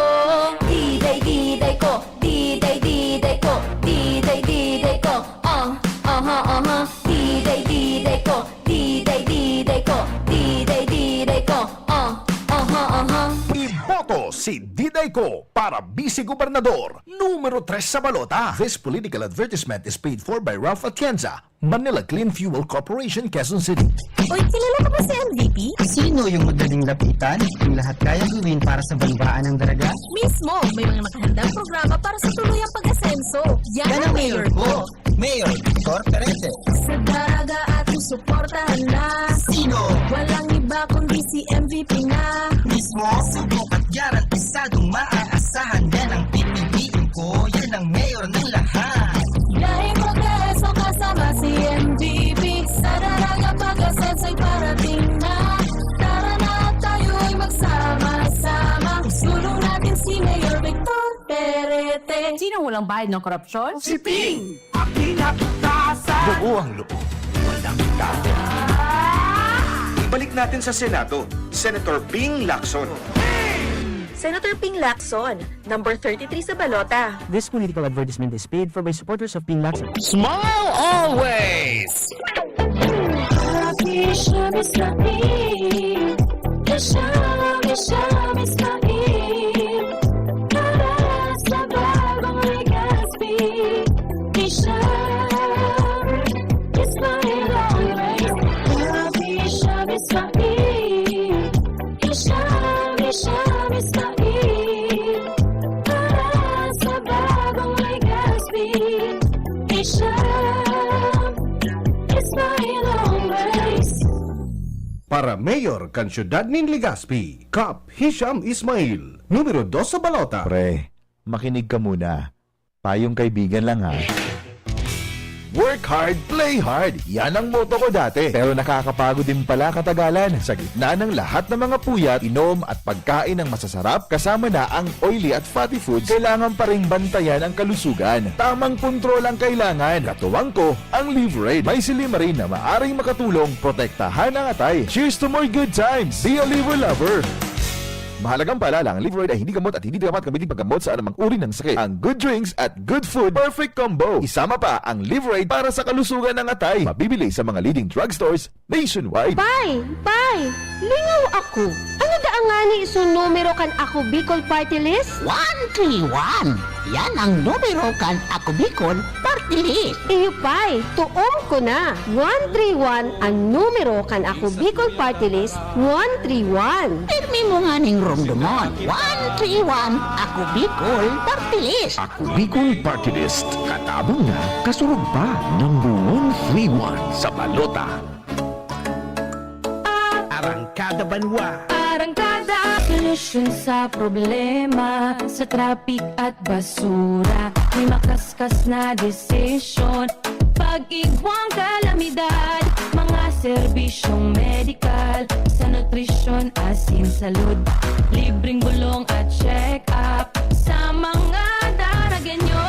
diday, diday ko, diday, diday ko, diday, diday ko, ah, aha, aha, diday, diday ko, diday, diday ko, diday, diday ko, ah, aha, aha. Iboto si Diday Ko para Vice Gobernador, numero tres sa balota. This political advertisement is paid for by Ralph Atienza, Manila Clean Fuel Corporation, Quezon City. Uy, kilala ka ba si M V P? Sino yung madaling lapitan? Ang lahat kayang gawin para sa banwaan ng Daraga? Mismo, may mga nakahandang programa para sa tuluyang pag-asenso. Yan ang mayor ko. Mayor Victor Perete. Sa Daraga ating suportahan na. Sino? Walang iba kundi si M V P na. Mismo, subok at garantisadong maaasahan. Yan ang pipiliin ko. Yan ang mayor ng lahat. Dahil progreso kasama si M V P. Sa Daraga pag-asenso'y parating na. Tara na at tayo'y magsama-sama. Sulong natin si Mayor Victor Perete. Sinong walang bayad ng korupsyon? Si Ping! Ang pinagtasan! Buo ang loob. Walang tago. Ibalik natin sa Senado, Senator Ping Lacson. Senator Ping Lacson, number thirty-three sa balota. This political advertisement is paid for by supporters of Ping Lacson. Smile always! Happy Shabby Shabby. Shabby Shabby Shabby. Para sa bagong Legazpi. Hisham Ismail always. Happy Shabby Shabby. Hisham, Hisham Ismail. Para sa bagong Legazpi. Hisham Ismail always. Para mayor kan siyudad nin Legazpi, Kap Hisham Ismail, numero dos sa balota. Pre, makinig ka muna. Payong kaibigan lang, ha. Work hard, play hard. Yan ang motto ko dati. Pero nakakapagod din pala katagalan. Sa gitna ng lahat ng mga puyat, inom at pagkain ng masasarap, kasama na ang oily at fatty foods, kailangan pa ring bantayan ang kalusugan. Tamang kontrol ang kailangan. Katuwang ko, ang Livraid. May silymarin na maaring makatulong protektahan ang atay. Cheers to more good times! Be a Liver Lover! Mahalagang paalala, ang Livraid ay hindi gamot at hindi dapat gamitin paggamot sa anumang uri ng sakit. Ang good drinks at good food, perfect combo. Isama pa ang Livraid para sa kalusugan ng atay. Mabibili sa mga leading drugstores nationwide. Pay! Pay! Lingaw ako! Ano daa ngani isun numero kan Ako Bicol Party List? One three one! Yan ang numero kan Ako Bicol Party List. Iyo, Pay, tuom ko na. One three one ang numero kan Ako Bicol Party List, one three one. Pirmi mo nganing romdomon, one three one, Ako Bicol Party List. Ako Bicol Party List, katabang na, kasurog pa ng one three one sa balota. Arangkada Banwa. Arangkada. Solusyon sa problema sa traffic at basura. May makaskas na desisyon. Pag-igwang kalamidad, mga serbisyong medikal, sa nutrisyon, asin, salud. Libreng bulong at check-up sa mga Daragenyo.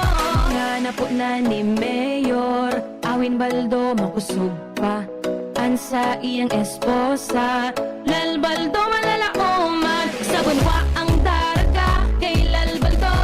Nga napo na ni Mayor Awin Baldo, makusog pa an saiyang esposa, Lal Baldo malalaoman. Sa banwa ang Daraga, kay Lal Baldo,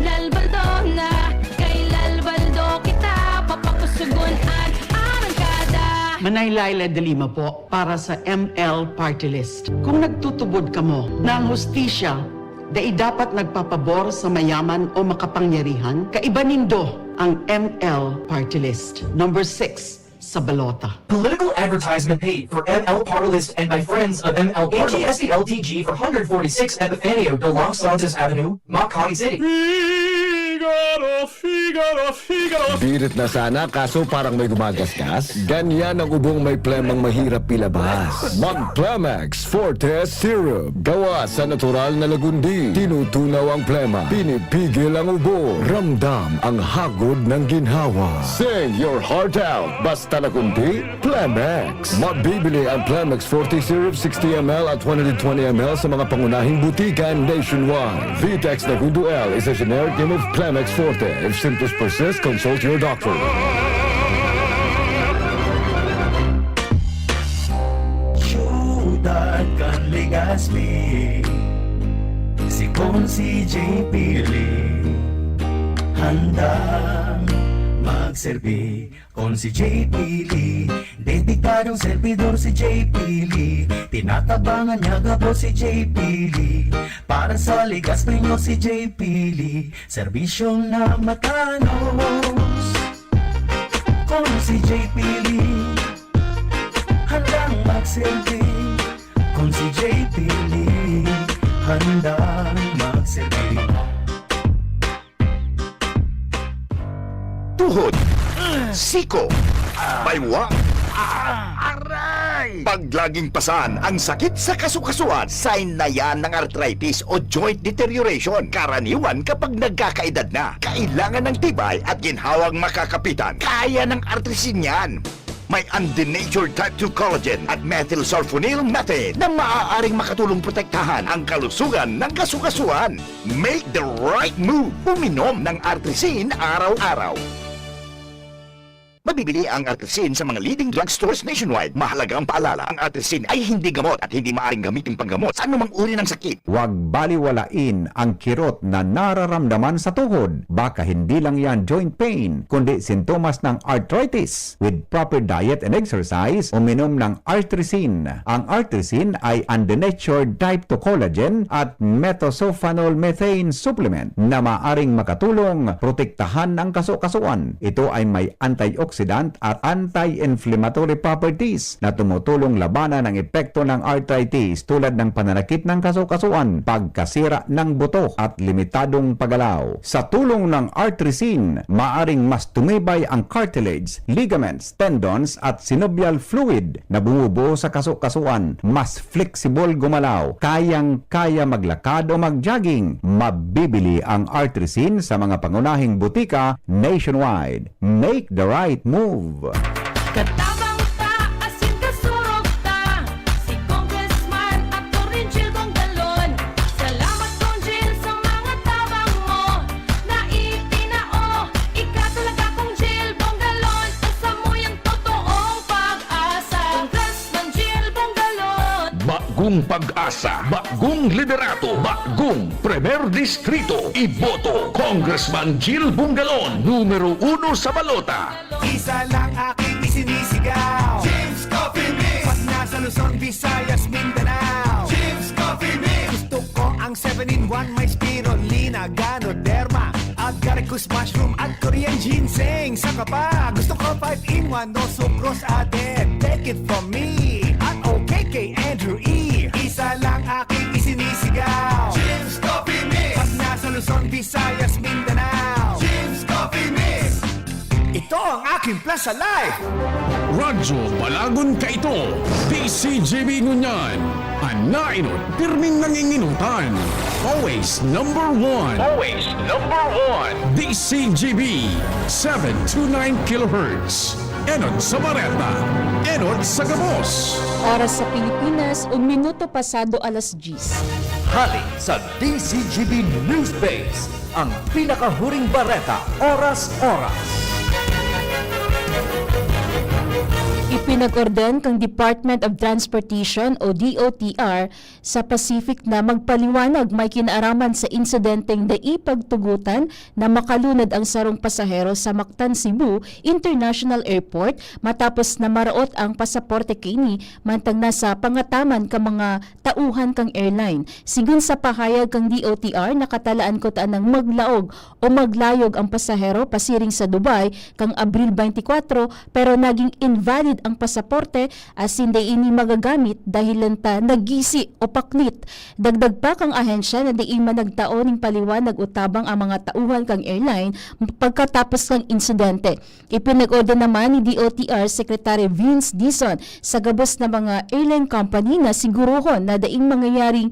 Lal Baldo na, kay Lal Baldo kita papakusugon an arangkada. Manay Laila de Lima po para sa M L Party List. Kung nagtutubod kamo na ang hustisya dai dapat nagpapabor sa mayaman o makapangyarihan, kaiba nindo ang M L Party List. Number six sa balota. Political advertisement paid for M L Party List and by friends of M L Party List. A G S T L T G four forty-six Epifanio de los Santos Avenue, Makati City. Figaro, Figaro, Figaro. Birit na sana, kaso parang may gumagasgas. Ganyan ang ubong may plemang mahirap ilabas. Mag Plemex Forte Syrup. Gawa sa natural na lagundi. Tinutunaw ang plema. Pinipigil ang ubo. Ramdam ang hagod ng ginhawa. Sing your heart out. Basta lagundi, Plemex. Mabibili ang Plemex Forte Syrup sixty M L at one hundred twenty M L sa mga pangunahing butika nationwide. Vitex Nagundo L is a generic name of Plemex Forte. If symptoms persist, consult your doctor. Siyudad kan Legazpi. Con C J Pili, handang magserbi. Con C J Pili, dedikadong servidor si J Pili. Tinatabangan niya gabos si J Pili. Para sa ligas ninyo si J Pili, serbisyong na matanos. Con C J Pili, handang magserbi. Con C J Pili, handang magserbi. Tuhod, siko, baywa, aray! Pag laging pasan ang sakit sa kasukasuan, sign na yan ng arthritis o joint deterioration. Karaniwan kapag nagkakaedad na, kailangan ng tibay at ginhawang makakapitan. Kaya ng Artrisin yan. May undenatured type two collagen at methylsulfonyl methane na maaaring makatulong protektahan ang kalusugan ng kasukasuan. Make the right move. Uminom ng Artrisin araw-araw. Mabibili ang Artrisin sa mga leading drugstores nationwide. Mahalaga ang paalala, ang Artrisin ay hindi gamot at hindi maaaring gamitin panggamot sa anumang uri ng sakit. Huwag baliwalain ang kirot na nararamdaman sa tuhod. Baka hindi lang yan joint pain, kundi sintomas ng arthritis. With proper diet and exercise, uminom ng Artrisin. Ang Artrisin ay undenatured type two collagen at methylsulfonyl methane supplement na maaring makatulong protektahan ang kasukasuan. Ito ay may antioxidant at anti-inflammatory properties na tumutulong labanan ang epekto ng arthritis, tulad ng pananakit ng kasukasuan, pagkasira ng buto at limitadong paggalaw. Sa tulong ng Artrisin, maaring mas tumibay ang cartilage, ligaments, tendons at synovial fluid na bumubuo sa kasukasuan. Mas flexible gumalaw, kayang-kaya maglakad o mag-jogging. Mabibili ang Artrisin sa mga pangunahing butika nationwide. Make the right move! Katabang ta, asin kasurog ta, si Congressman Attorney Jil Bongalon. Salamat, Cong Jil, sa mga tabang mo na itinao. Ika talaga, Cong Jil Bongalon, asa mo yang totoong pag-asa. Congressman Jil Bongalon. Bagong pag-asa, bagong liderato, bagong Primer Distrito. Iboto, Congressman Jil Bongalon, numero uno sa balota. Isa lang aking isinisigaw. James Coffee Mix. Pag nasa Luzon, Visayas, Mindanao. James Coffee Mix. Gusto ko ang seven-in-one, may spirulina, ganoderma, agaricus mushroom at Korean ginseng. Saka pa, gusto ko five-in-one, no sucrose added. Take it from me at okay kay Andrew E. Isa lang aking isinisigaw. James Coffee Mix. Pag nasa Luzon, Visayas, Mindanao. James Coffee Mix. Ito ang aking Plaza Life. Radyo Balagon kaito, D C G B ngunyan. An naenot, pirming nanginginutan. Always number one. Always number one. D C G B, seven two nine kilohertz. Enot sa bareta, enot sa gabos. Oras sa Pilipinas, un minuto pasado alas diyes. Hali sa D C G B News Base, ang pinakahuring bareta, oras-oras. Ipinag-orden kan Department of Transportation o D O T R sa Pacific na magpaliwanag may kinaaraman sa insidenteng dai pagtugotan na makalunad ang sarong pasahero sa Mactan Cebu International Airport matapos na maraot ang pasaporte kaini mantang nasa pangataman kan mga tauhan kan airline. Sigon sa pahayag kan D O T R, nakatalaan kuta nang maglaog o maglayog ang pasahero pasiring sa Dubai kan Abril twenty-four, pero naging invalid ang pasaporte asin dai ini magagamit dahilan ta nagisi o paklit. Dagdag pa kan ahensya na dai man nagtao nin paliwanag o tabang ang mga tauhan kan airline pagkatapos kan insidente. Ipinag-orden naman ni D O T R Secretary Vince Dizon sa gabos na mga airline company na sigurohon na daing mangyayaring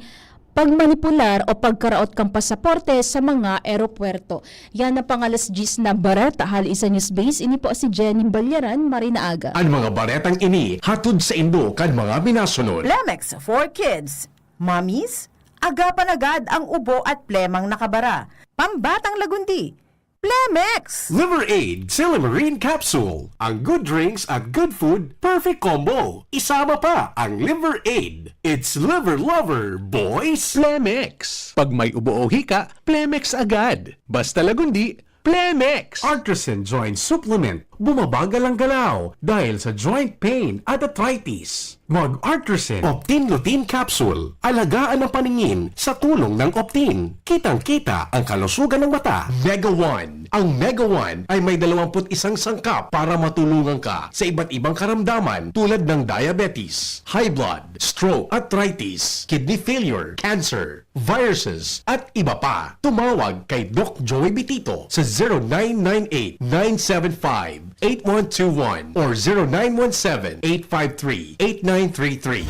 pagmanipular o pagkaraot kan pasaporte sa mga eropuwerto. Yan ang pang-alas diyes na bareta. Hali sa News Base, ini po si Jenny Balyaran, maray na aga. An mga baretang ini hatod saindo kan mga minasunod. Plemex for Kids. Mommies, agapan agad ang ubo at plemang nakabara. Pambatang lagundi. Plemex! Liver Aid Silymarin Capsule. Ang good drinks at good food, perfect combo. Isama pa ang Liver Aid. It's Liver Lover, boys! Plemex. Pag may ubo o hika, Plemex agad. Basta Lagundi, Plemex! Artresin Joint Supplement. Bumabagal ang galaw dahil sa joint pain at arthritis. Mag-Artresin. Optin Lutein Capsule. Alagaan ang paningin sa tulong ng Optin. Kitang-kita ang kalusugan ng mata. Mega One. Ang Mega One ay may dalawampu't isang sangkap para matulungan ka sa iba't ibang karamdaman tulad ng diabetes, high blood, stroke, arthritis, kidney failure, cancer, viruses, at iba pa. Tumawag kay Doc Joey Bitito sa zero nine nine eight nine seven five eight one two one or zero nine one seven eight five three eight nine three three.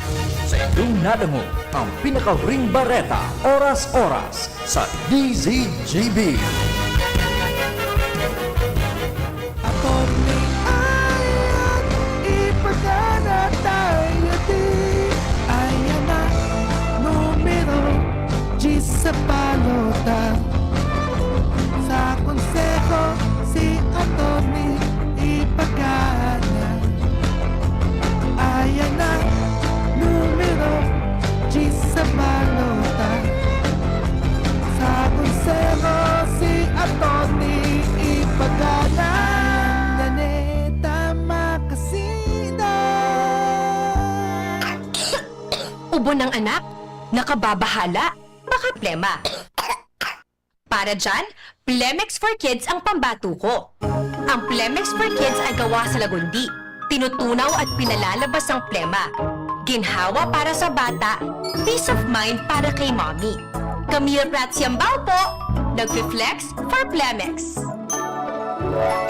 Sa inyong nadangog ang pinakahuring bareta, oras-oras, sa D Z G B. Attorney Ayan, ipagana tayo di. Ayan na, numero diyes sa balota. Sa konseho, si Attorney ipagana. Ayan na, numero diyes sa balota. Sa konseho, si Attorney ipagana. Naneta makasida. Ubo ng anak? Nakababahala? Baka plema. Para dyan, Plemex for Kids ang pambato ko. Ang Plemex for Kids ay gawa sa Lagundi. Tinutunaw at pinalalabas ang plema. Ginhawa para sa bata, peace of mind para kay mommy. Camille Prats Yambao po, nagfi-flex for Plemex.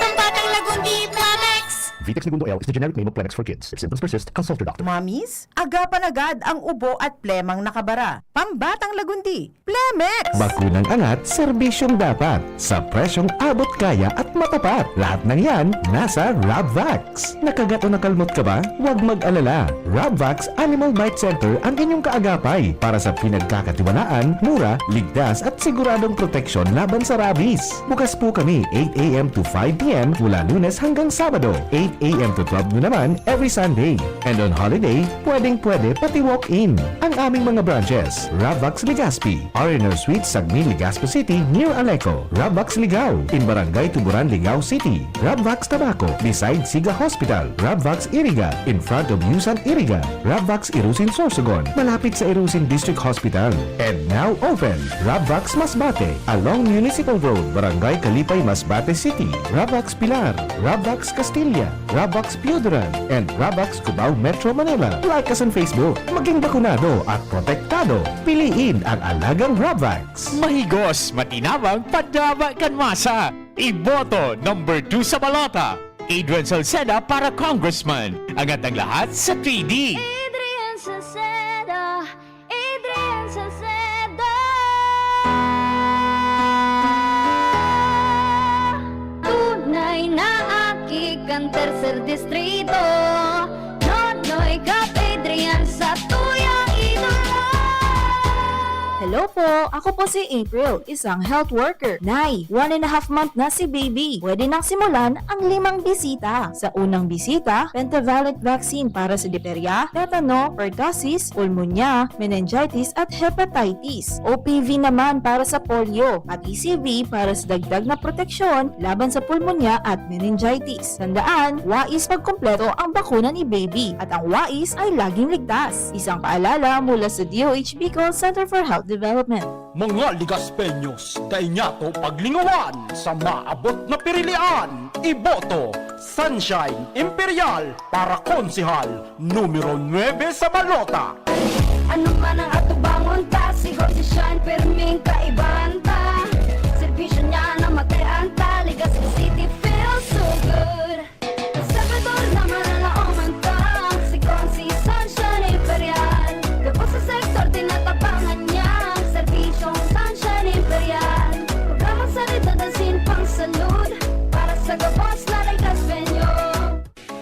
Pambatang Lagundi, Plemex! Vitex Negundo L is the generic name of Plemex for Kids. If symptoms persist, consult your doctor. Mommies, agapan agad ang ubo at plemang nakabara. Pambatang Lagundi, Plemex! Bakunang angat, serbisyong dapat. Sa presyong abot kaya at matapat. Lahat ng yan, nasa Rabvax. Nakagat o nakalmot ka ba? Huwag mag-alala. Rabvax Animal Bite Center ang inyong kaagapay para sa pinagkakatiwalaan, mura, ligtas at siguradong proteksyon laban sa rabies. Bukas po kami eight a m to five p m mula Lunes hanggang Sabado, eight a m to twelve noon naman every Sunday. And on holiday, pwedeng-pwede pati walk-in. Ang aming mga branches, Rabvax Legazpi, R and R Suite, Sagmin, Legazpi City, near Aleco. Rabvax Ligao, in Barangay Tuburan, Ligao City. Rabvax Tabaco, beside Siga Hospital. Rabvax Iriga, in front of Yusan Iriga. Rabvax Irusin Sorsogon, malapit sa Irusin District Hospital. And now open, Rabvax Masbate, along Municipal Road, Barangay Kalipay, Masbate City. Rabvax Pilar, Rabvax Castilla, Rabvax Pioduran, and Rabvax Cubao, Metro Manila. Like us on Facebook. Maging bakunado at protektado. Piliin ang alagang Rabvax. Mahigos, matinabang, padaba kan masa. Iboto number two sa balota, Adrian Salceda para congressman. Angat ang lahat sa three D. Adrian Salceda, Adrian Salceda. Tunay na aki kan tercer distrito. Nonoy Kap Adrian sa tuyang idolo. Hello po! Ako po si April, isang health worker. Nay, one and a half month na si baby. Pwede nang simulan ang limang bisita. Sa unang bisita, pentavalent vaccine para sa diphtheria, tetano, pertussis, pulmonya, meningitis at hepatitis. O P V naman para sa polio at E C V para sa dagdag na proteksyon laban sa pulmonya at meningitis. Tandaan, wais pagkumpleto ang bakuna ni baby at ang wais ay laging ligtas. Isang paalala mula sa D O H Bicol Center for Health Development. Mga Ligaspeños, dai niyato paglingawan sa maabot na pirilian. Iboto, Sunshine Imperial para konsehal, numero nuebe sa balota. Ano man ang atubangon ta, si Jose Shine, perming kaibahan ta. Serbisyo niya na magkaian ta, Legazpi City feels so good. Sa Salvador na mananaoman ta, si Consi Sunshine Imperial. Gabos sa sektor, tinatabangan niya ang serbisyong Sunshine Imperial. Programang sanidad asin pangsalud para sa gabos na Ligaspeño.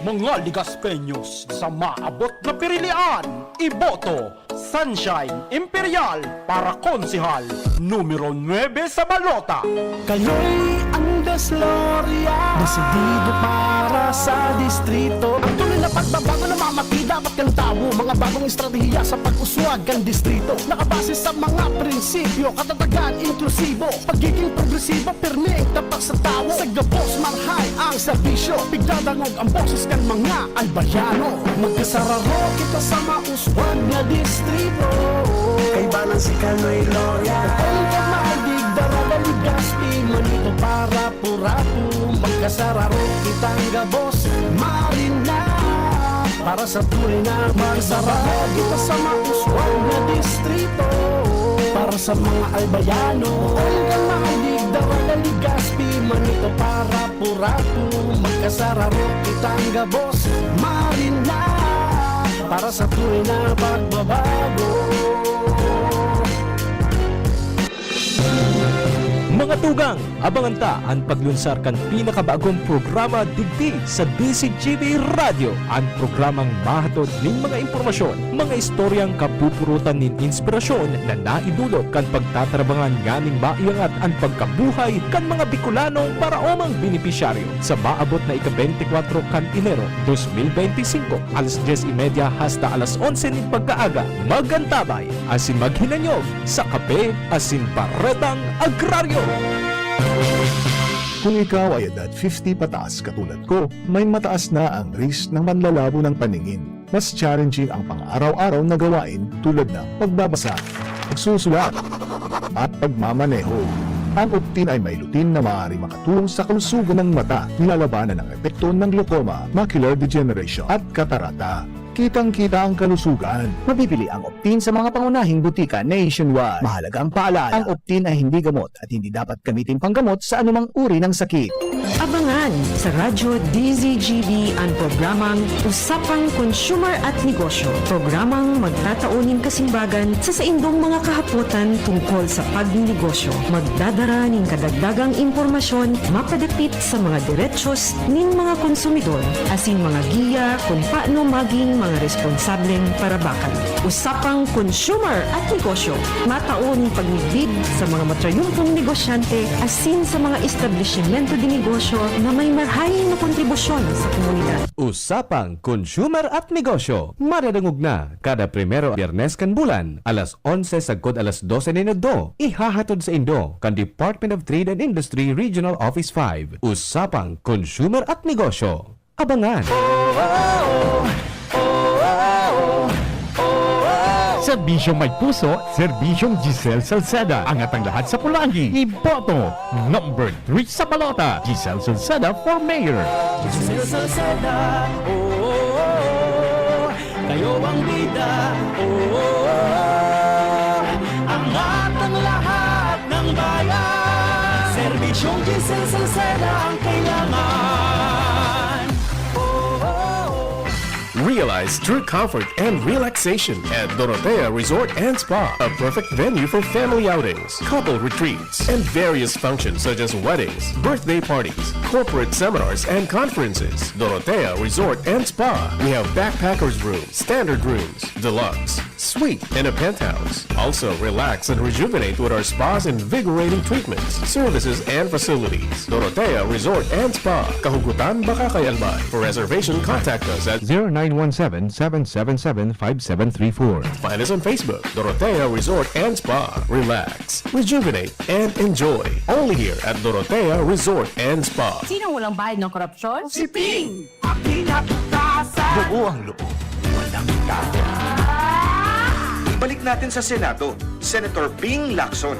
Mga Ligaspeños, sa maabot na pirilian, iboto Sunshine Imperial para konsehal, numero nuebe sa balota. Kaloy ang Loria. Desidido para sa distrito. Ang tunay na pagbabago na mamati dapat kan tawo. Mga bagong estratehiya sa pag-uswag kan distrito. Nakabase sa mga prinsipyo, katatagan, inklusibo, pagiging progresibo, pirmi, tapat sa tawo. Sa gabos, marhay ang serbisyo. Pigdadangog ang boses kan mga Albayano. Magkasararo kita sa mauswag na distrito. Kay balang si Kanoy Loria. Ang pagmahalig, daraga, ligas, pimanito para purato. Magkasararo kitang gabos, marina. Para sa tunay na magsararo kita sa mauswag na distrito. Para sa mga Albayano, ang pagmahalig, daraga, ligas, pimanito para purato. Magkasararo kitang gabos, marina. Para sa tunay na pagbabago. Mga tugang, abangan ta an paglunsar kan pinakabagong programa digdi sa D Z G B Radyo, an programang mahatod nin mga impormasyon, mga istoryang kapupurutan nin inspirasyon na naidulot kan pagtatrabangan nganing maiangat an pagkabuhay kan mga Bicolanong paraomang benepisyaryo. Sa maabot na ika-beintikwatro kan Enero, dos mil beintisinko, alas dyes y media hasta alas onse nin pagkaaga, mag-antabay asin maghinanyog sa Kape asin Baretang Agraryo. Kung ikaw ay edad fifty pataas katulad ko, may mataas na ang risk ng manlalabo ng paningin. Mas challenging ang pang-araw-araw na gawain tulad ng pagbabasa, pagsusulat, at pagmamaneho. Ang Optin ay may lutein na maaari makatulong sa kalusugan ng mata, nilalabanan ang epekto ng glaucoma, macular degeneration, at katarata. Kitang-kita ang kalusugan. Mabibili ang Optin sa mga pangunahing butika nationwide. Mahalagang paalala, ang Optin ay hindi gamot at hindi dapat gamitin panggamot sa anumang uri ng sakit. Abangan sa Radyo D Z G B an programang Usapang Consumer at Negosyo, programang magtatao nin kasimbagan sa saindong mga kahapotan tungkol sa pagnenegosyo. Magdadara nin kadagdagang impormasyon mapadapit sa mga derechos nin mga konsumidor, asin mga giya kun paano maging mga responsableng parabakan. Usapang Consumer at Negosyo, matao nin pagmidbid sa mga matrayumpong negosyante asin sa mga establisimento de negosyo na may marhay na kontribusyon sa komunidad. Usapang Consumer at Negosyo, madadangog na kada primero, Biyernes kan bulan, alas onse sagkod alas dose nin udto. Ihahatod saindo kan Department of Trade and Industry Regional Office five. Usapang Consumer at Negosyo. Abangan! Serbisyong may puso, serbisyong Giselle Salceda. Angat ang lahat sa pulanggi. Iboto! Number three sa balota, Giselle Salceda for Mayor. Giselle Salceda, oo, kayo ang bida, oo, angat ang lahat ng bayan. Serbisyong Giselle Salceda ang kailangan. Oo. Realize true comfort and relaxation at Dorotea Resort and Spa, a perfect venue for family outings, couple retreats, and various functions such as weddings, birthday parties, corporate seminars, and conferences. Dorotea Resort and Spa. We have backpackers room, standard rooms, deluxe, suite, and a penthouse. Also, relax and rejuvenate with our spa's invigorating treatments, services, and facilities. Dorotea Resort and Spa, Kahugutan, Bacacay, Albay. For reservation, contact us at zero nine one seven, seven seven seven, five seven three four. Find us on Facebook, Dorotea Resort and Spa. Relax, rejuvenate, and enjoy. Only here at Dorotea Resort and Spa. Sinong walang bayad ng korupsyon? Si Ping! Ang kinabukasan! Buo ang loob, walang takot. Ibalik natin sa Senado, Senator Ping Lacson.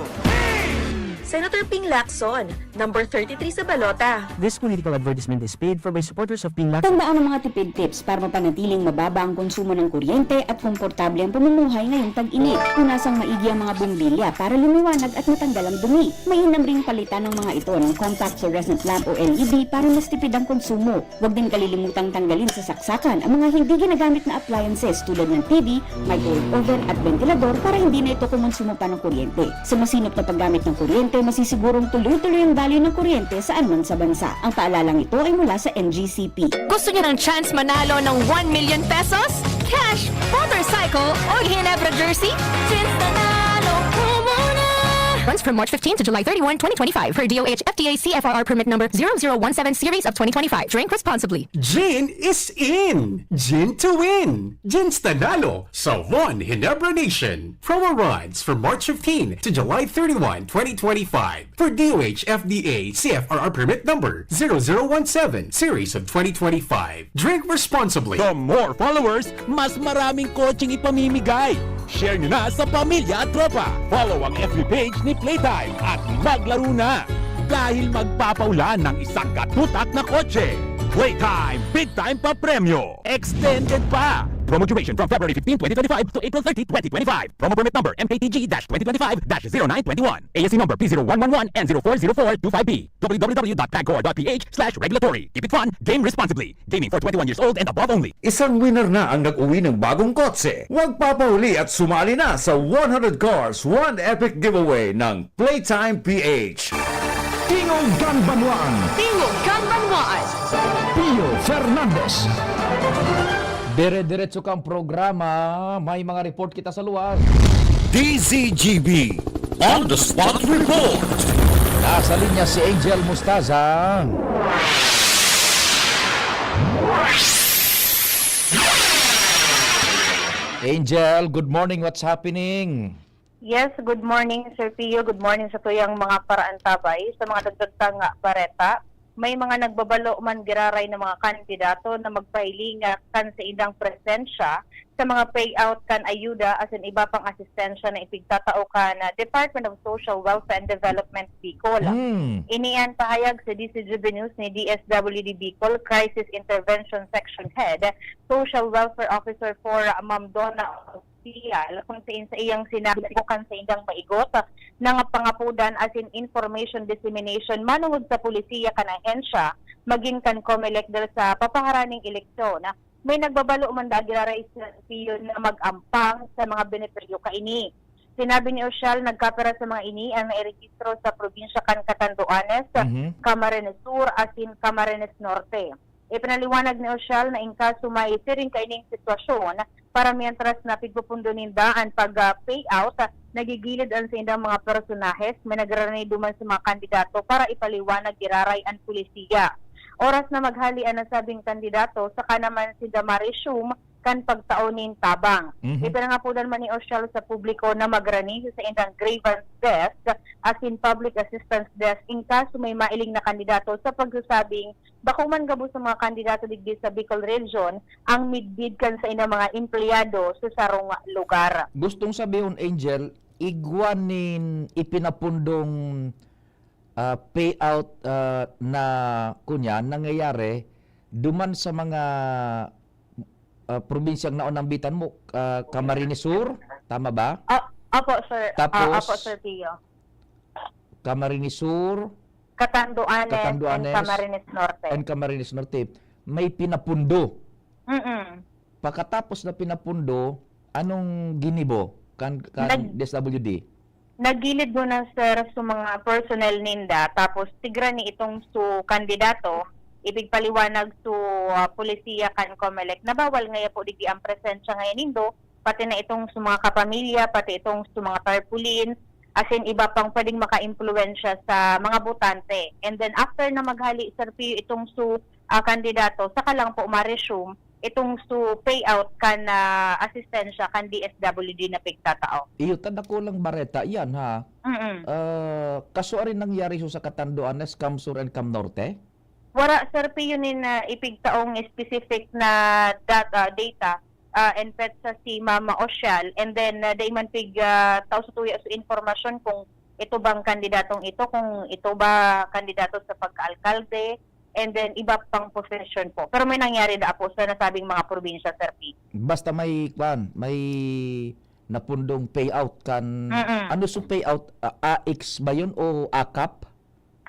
Senator Ping Lacson, number thirty-three sa balota. This political advertisement is paid for by supporters of Ping Lacson. Tandaan ang mga tipid tips para mapanatiling mababa ang konsumo ng kuryente at komportable ang pamumuhay ngayong tag-init. Punasan maigi ang mga bombilya para lumiwanag at matanggal ang dumi. Mainam ring palitan ng mga ito ng compact fluorescent lamp o L E D para mas tipid ang konsumo. Huwag din kalilimutang tanggalin sa saksakan ang mga hindi ginagamit na appliances tulad ng T V, microwave oven at ventilador para hindi na ito kumonsumo pa ng kuryente. Sa masinop na paggamit ng kuryente, masisigurong tuloy-tuloy ang daloy ng kuryente saan man sa bansa. Ang paalalang ito ay mula sa N G C P. Gusto niyo ng chance manalo ng one million pesos? Cash, motorcycle, o Ginebra jersey? Chance nanalo ko muna! Runs from March fifteen to July thirty-one, twenty twenty-five, per D O H F D A C F R R permit number zero zero one seven series of twenty twenty-five. Drink responsibly. Gin is in! Gin to win! Gin's Tanalo sa One Ginebra Nation. Promo runs from March fifteen to July thirty-one, twenty twenty-five, for D O H F D A C F R R permit number zero zero one seven series of twenty twenty-five. Drink responsibly. The more followers, mas maraming kotseng ipamimigay. Share nyo na sa pamilya at tropa. Follow ang F B page ni Playtime at maglaro na. Dahil magpapaulan ng isang katutak na kotse. Playtime, big time pa premyo. Extended pa. Promo duration from February fifteen, twenty twenty-five to April thirty, twenty twenty-five. Promo permit number M K T G dash twenty twenty-five dash zero nine twenty-one. A S C number P zero one one one N zero four zero four two five B. W W W dot pagcor dot P H slash regulatory. Keep it fun, game responsibly. Gaming for twenty-one years old and above only. Isang winner na ang nag-uwi ng bagong kotse. Huwag papahuli at sumali na sa one hundred Cars, one Epic Giveaway ng Playtime P H. Tingog kan Banwaan. Tingog kan Banwaan. Pio Fernandez. Dire-diretso kang programa. May mga report kita sa luwas. D Z G B On the Spot Report. Nasa linya si Angel Mustaza. Angel, good morning. What's happening? Yes, good morning, Sir Pio. Good morning sa tuyang mga paraantabay. Sa mga dagdag tang bareta, may mga nagbabalo man giraray na mga kandidato na magpahiling kan sa indang presensya sa mga payout kan ayuda asin iba pang asistensya na ipigtatao kan ah, Department of Social Welfare and Development Bicol. Hmm. Ini an pahayag sa D C G B News ni D S W D Bicol Crisis Intervention Section Head, Social Welfare Officer for Ma'am Donna Pial, kung sa sa iyang sinabi bukan sa indang maigot na nga pangapodan asin information dissemination manungod sa polisiya kan ahensya, magin kan Comelec dahil sa papaharaning eleksyon. May nagbabalo man da giraray sa Pio na mag-ampang sa mga benepisyo kaini. Sinabi ni Oshal, nagkapira sa mga ini ang nairehistro sa probinsya kan Catanduanes, Mhm. Camarines Sur, asin Camarines Norte. Ipinaliwanag ni Oshal na in kaso may siring kaining sitwasyon, para mientras na pigpupundo ninda an pag-payout, nagigilid an saindang mga personahes, may nagrarani duman sa mga kandidato para ipaliwanag giraray an pulisiya. Oras na maghali an nasabing kandidato, saka naman sinda ma-resume kan pagtao nin tabang. Mhm. Ipinangapodan man ni Oshal sa publiko na magrani sa saindang grievance desk asin public assistance desk in kaso may mailing na kandidato sa pagsasabing bako man gabos sa mga kandidato digdi sa Bicol Region ang midbid kan saindang mga empleyado sa sarong lugar. Gustong sabihon, Angel, igwa nin ipinapundong ah, payout ah, na kunya nangyayari duman sa mga ah, probinsyang naunambitan mo, ah, Camarines Sur, tama ba? Ah, opo, sir. Tapos? Ah, opo, Sir Pio. Camarines Sur, Catanduanes, Catanduanes and Camarines Norte. and Camarines Norte. May pinapundo. Mm-mm. Pagkatapos na pinapundo, anong ginibo kan, kan Nag- D S W D? Nagilid muna, sir, sa mga personnel ninda, tapos tigra ni itong su kandidato, ipigpaliwanag su ah, polisiya kan Comelec na bawal ngaya po digdi ang presensya ngayon nindo, pati na itong sa mga kapamilya, pati itong sa mga tarpaulin, as in iba pang pwedeng makaimpluwensya sa mga botante. And then after na maghali, Sir Pio, itong su ah, kandidato, saka lang po ma-resume itong su payout kan ah, asistensya kan D S W D na pigtatao. Iyo, ta dakulang bareta yan, ha? Mm-mm. Ah, kaso arin nangyari so sa Catanduanes, Camsur and Camnorte? Wara, Sir Pio, nin ah, ipigtaong specific na data, data ah, and petsa si Mama Osyal, and then ah, dai man pig ah, tao sa tuya sa informasyon kung ito bang kandidatong ito, kung ito ba kandidato sa pagka-alkalde, and then iba pang posisyon po. Pero may nangyari da po sa nasabing mga probinsya, Sir P. Basta may, kwan, may napundong payout kan, Mm-mm. ano so payout? Ah, A X ba yun o akap?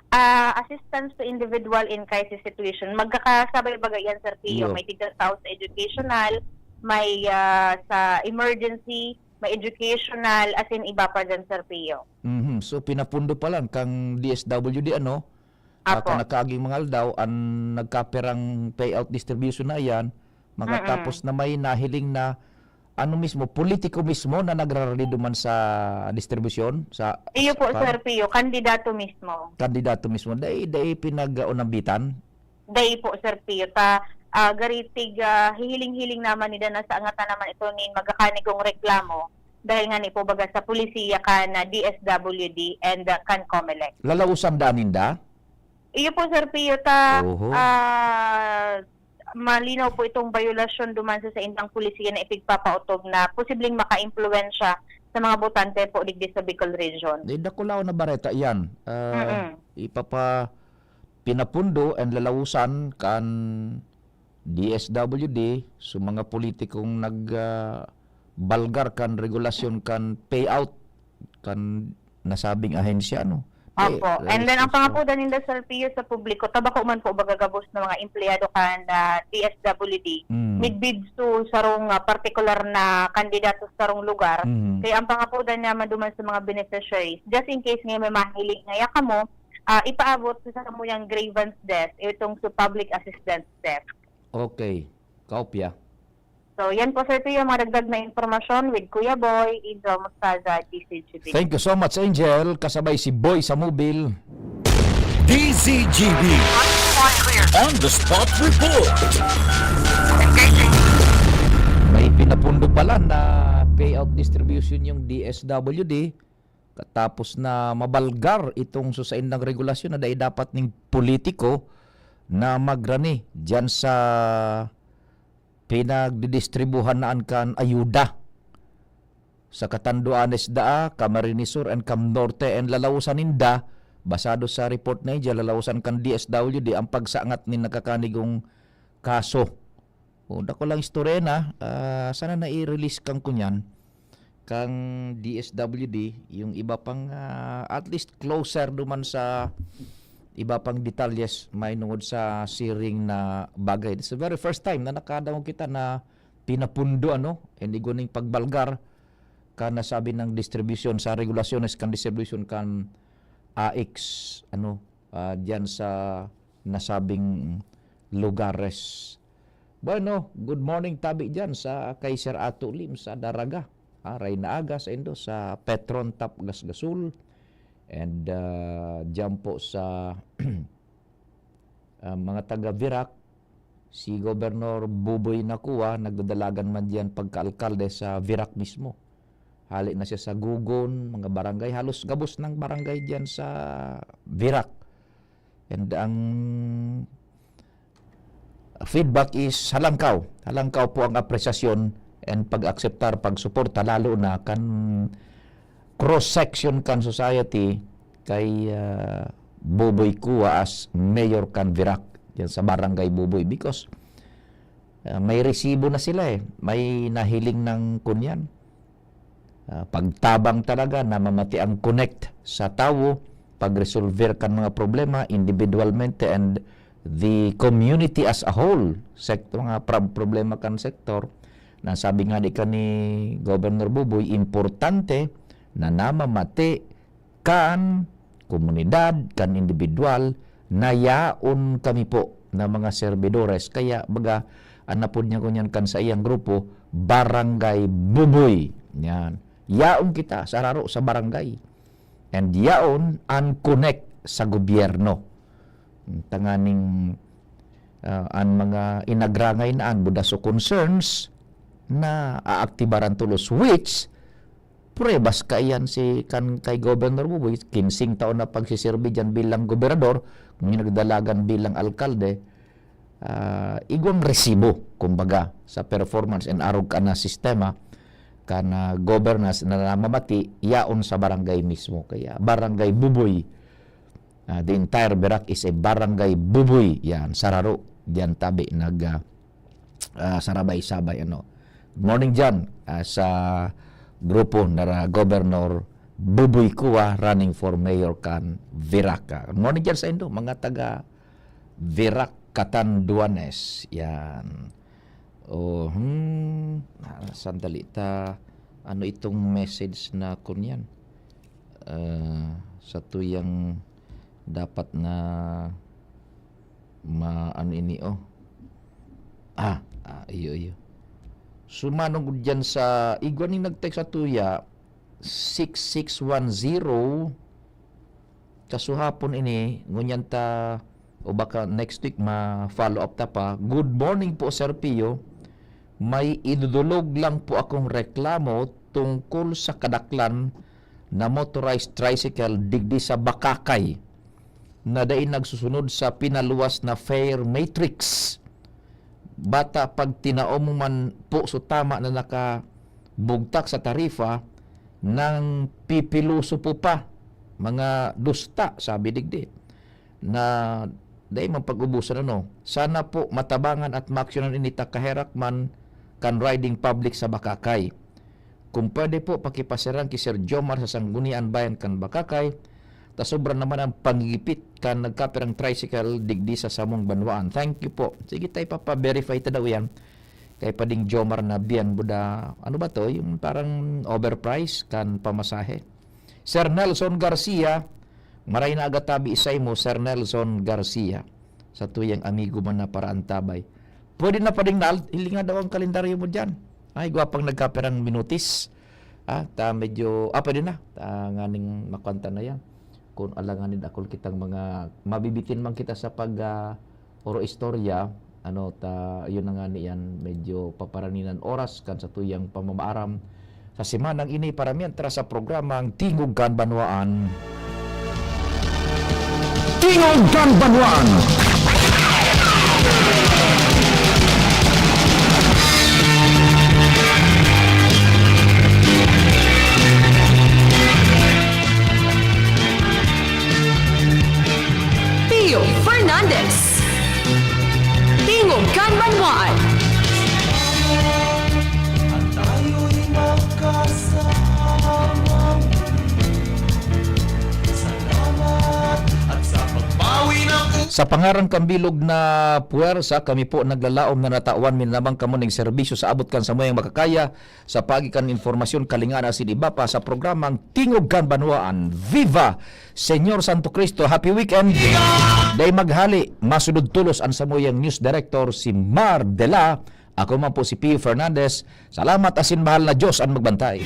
Ah, assistance to individual in crisis situation. Magkakasabay baga yan, Sir Pio. Iyo. May tigtatao sa educational, may ah, sa emergency, may educational, as in iba pa dyan, Sir Pio. Mhm. So, pinapundo pa lang kang D S W D, ano? Ah, Apo. kan nakaaging mga aldaw, ang nagkaperang payout distribution na iyan, makatapos na may nahiling na ano mismo, politiko mismo na nagrarally duman sa distribusyon, sa, Iyo po, sa Sir Pio, kandidato mismo. Kandidato mismo. Dai, dai pinag-unambitan. Dai po, Sir Pio. Ta, ah, garitig, ah, hihiling-hiling naman nida na sa angatan naman ito nin magakanigong reklamo dahil nga ni po baga sa polisiya kan D S W D and, ah, kan Comelec. Lalausan daan ninda? Iyo po, Sir Pio, ta, Oho. ah, malinaw po itong bayolasyon duman sa saindang polisiya na ipigpapaotob na posibleng makaimpluwensya sa mga botante po digdi sa Bicol Region. Di dakulaw na bareta iyan. Ah, Mm-mm. ipapa pinapundo and lalausan kan D S W D sa mga politikong nag, ah, balgar kan regulasyon kan payout kan nasabing ahensya, no? Di, Opo. And then, ang realistismo. pangapodan ninda, Sir Pio, sa publiko, tabako man po baga gabos na mga empleyado kan, ah, D S W D, Mm. midbid sa sarong, ah, partikular na kandidato sa sarong lugar. Mhm. Kaya ang pangapodan naman duman sa mga beneficiaries, just in case nga may mahiling ngaya kamo, ah, ipaabot sa samuyang grievance desk, itong sa public assistance desk. Okay. Kaopya. So, yan po, Sir Pio, mga dagdag na impormasyon with Kuya Boy, Angel Mostaza, D C G B. Thank you so much, Angel. Kasabay si Boy sa Mobile. D Z G B On the Spot Report. May pinapundo pala na payout distribution yung D S W D katapos na mabalgar itong susaindang regulasyon na dai dapat ning politiko na magrani diyan sa pinagdidistribuhan na an kan ayuda sa Catanduanes daa, Camarines Sur and Cam Norte and lalausan ninda, basado sa report na idya, lalausan kan D S W D ang pagsangat nin nakakanigong kaso. O, dako lang istorya na, ah, sana na i-release kan kunyan, kang D S W D, yung iba pang, ah, at least closer duman sa iba pang detalyes may nungod sa siring na bagay. It's the very first time na nakadangog kita na pinapundo, ano, and igwa ning pagbalgar kan nasabi ng distribusyon sa regulasyones kan distribusyon kan A X, ano, ah, diyan sa nasabing lugares. Bueno, good morning tabi diyan sa kay Sir Ato Lim sa Daraga. Ah, Reyna Aga sa Indo, sa Petron Tap Gasgasol. And, ah, diyan po sa, ah, mga taga Virac, si Gobernador Buboy Nakua, nagdadalagan man diyan pagka-alkalde sa Virac mismo. Hali na siya sa Gugon, mga barangay, halos gabos ng barangay diyan sa Virac. And ang feedback is halangkaw. Halangkaw po ang apresasyon and pag-akseptar, pagsuporta, lalo na kan cross-section kan society kay, ah, Boboy Kua as mayor kan Virac, yan sa Barangay Buboy, because, ah, may resibo na sila eh. May nahiling ng kunyan. Ah, pagtabang talaga, namamati ang connect sa tawo, pagresolver kan mga problema individualmente and the community as a whole. Sek-, mga prob-, problema kan sektor, na sabi nga di ka ni Governor Buboy, importante na namamati kan komunidad, kan individual, na yaon kami po na mga servidores. Kaya, baga, an apod niya kunyan kan sa iyang grupo, Barangay Buboy. Yan. Yaon kita sa raro sa barangay. And yaon an connect sa gobyerno. Tanganing, ah, an mga inagrangay na an budas o concerns na aaktibaran tulos, which pruebas kaiyan si kan kay Governor Buboy, kinsing taon na pagsiserbi diyan bilang gobernador, nagdalagan bilang alkalde, ah, igwang resibo, kumbaga, sa performance and arog ka na sistema, kan, ah, governance na namamati, yaon sa barangay mismo, kaya Barangay Buboy. Ah, the entire Virac is a Barangay Buboy. Yan, sararo. Diyan tabi, nag, ah, ah, sarabay-sabay, ano. Good morning dyan, ah, sa grupo na ra-, Governor Buboy Kua running for mayor kan Virac. Ah, good morning dyan sa indo, mga taga Virac, Catanduanes. Yan. Oh, hmm, ah, sandali ta. Ano itong message na kunyan? Ah, sa tuyang dapat na ma-, ano ini, oh. Ah, ah, iyo, iyo. Sumanong gud diyan sa igwa ning nag-text sa tuya, six six one zero. Kasuhapon ini, ngunyan ta, o baka next week, ma-follow up ta pa. "Good morning po, Sir Pio. May idudulog lang po akong reklamo tungkol sa kadaklan na motorized tricycle digdi sa Bakakay na dai nagsusunod sa pinaluwas na fare matrix. Bata pag tinao mo man po so tama na nakabugtak sa tarifa, nang pipilosopo pa, mga dusta, sabi digdi, na dai man pag-ubusan, ano. Sana po matabangan at maaksyonan ini ta kaherak man kan riding public sa Bakakay. Kung pwede po, pakipasirang ki Sir Jomar sa Sanggunian Bayan kan Bakakay, ta sobra naman ang pangigipit kan nagkapirang tricycle digdi sa samong banwaan. Thank you po." Sige, tayo papa-verify ta daw yan kay Pading Jomar na biyan buda. Ano ba to? Yung parang overprice kan pamasahe. Sir Nelson Garcia, maray na aga tabi isay mo, Sir Nelson Garcia. Sa tuyang amigo man na paraantabay. Pwede na, Pading Nal, hilinga daw ang kalendaryo mo dyan. Ay, gwapang nagkapirang minutis. Ah, ta medyo, ah, pwede na. Ta nganing makwanta na yan. Kung alanganin akol kitang mga mabibitin man kita sa pag, ah, oro istorya, ano, ta, yun na nga niyan, medyo paparaninan oras kan sa tuyang pamamaaram sa semanang ini para mientras sa programang Tingog kan Banwaan. Tingog kan Banwaan. Pio Fernandez. Tingog kan Banwaan. At tayo'y magkasama muli. Salamat at sa pagbawi na po. Sa pangaran kan bilog na puwersa, kami po naglalaom na natawan mi namang kamo ning serbisyo sa abot kan samuyang makakaya, sa paagi kan impormasyon, kalingaan asin iba pa sa programang Tingog kan Banwaan. Viva Señor Santo Cristo! Happy weekend! Dai maghali, masunod tolos an samuyang news director, si Mar Dela. Ako man po si Pio Fernandez. Salamat asin mahal na Diyos an magbantay.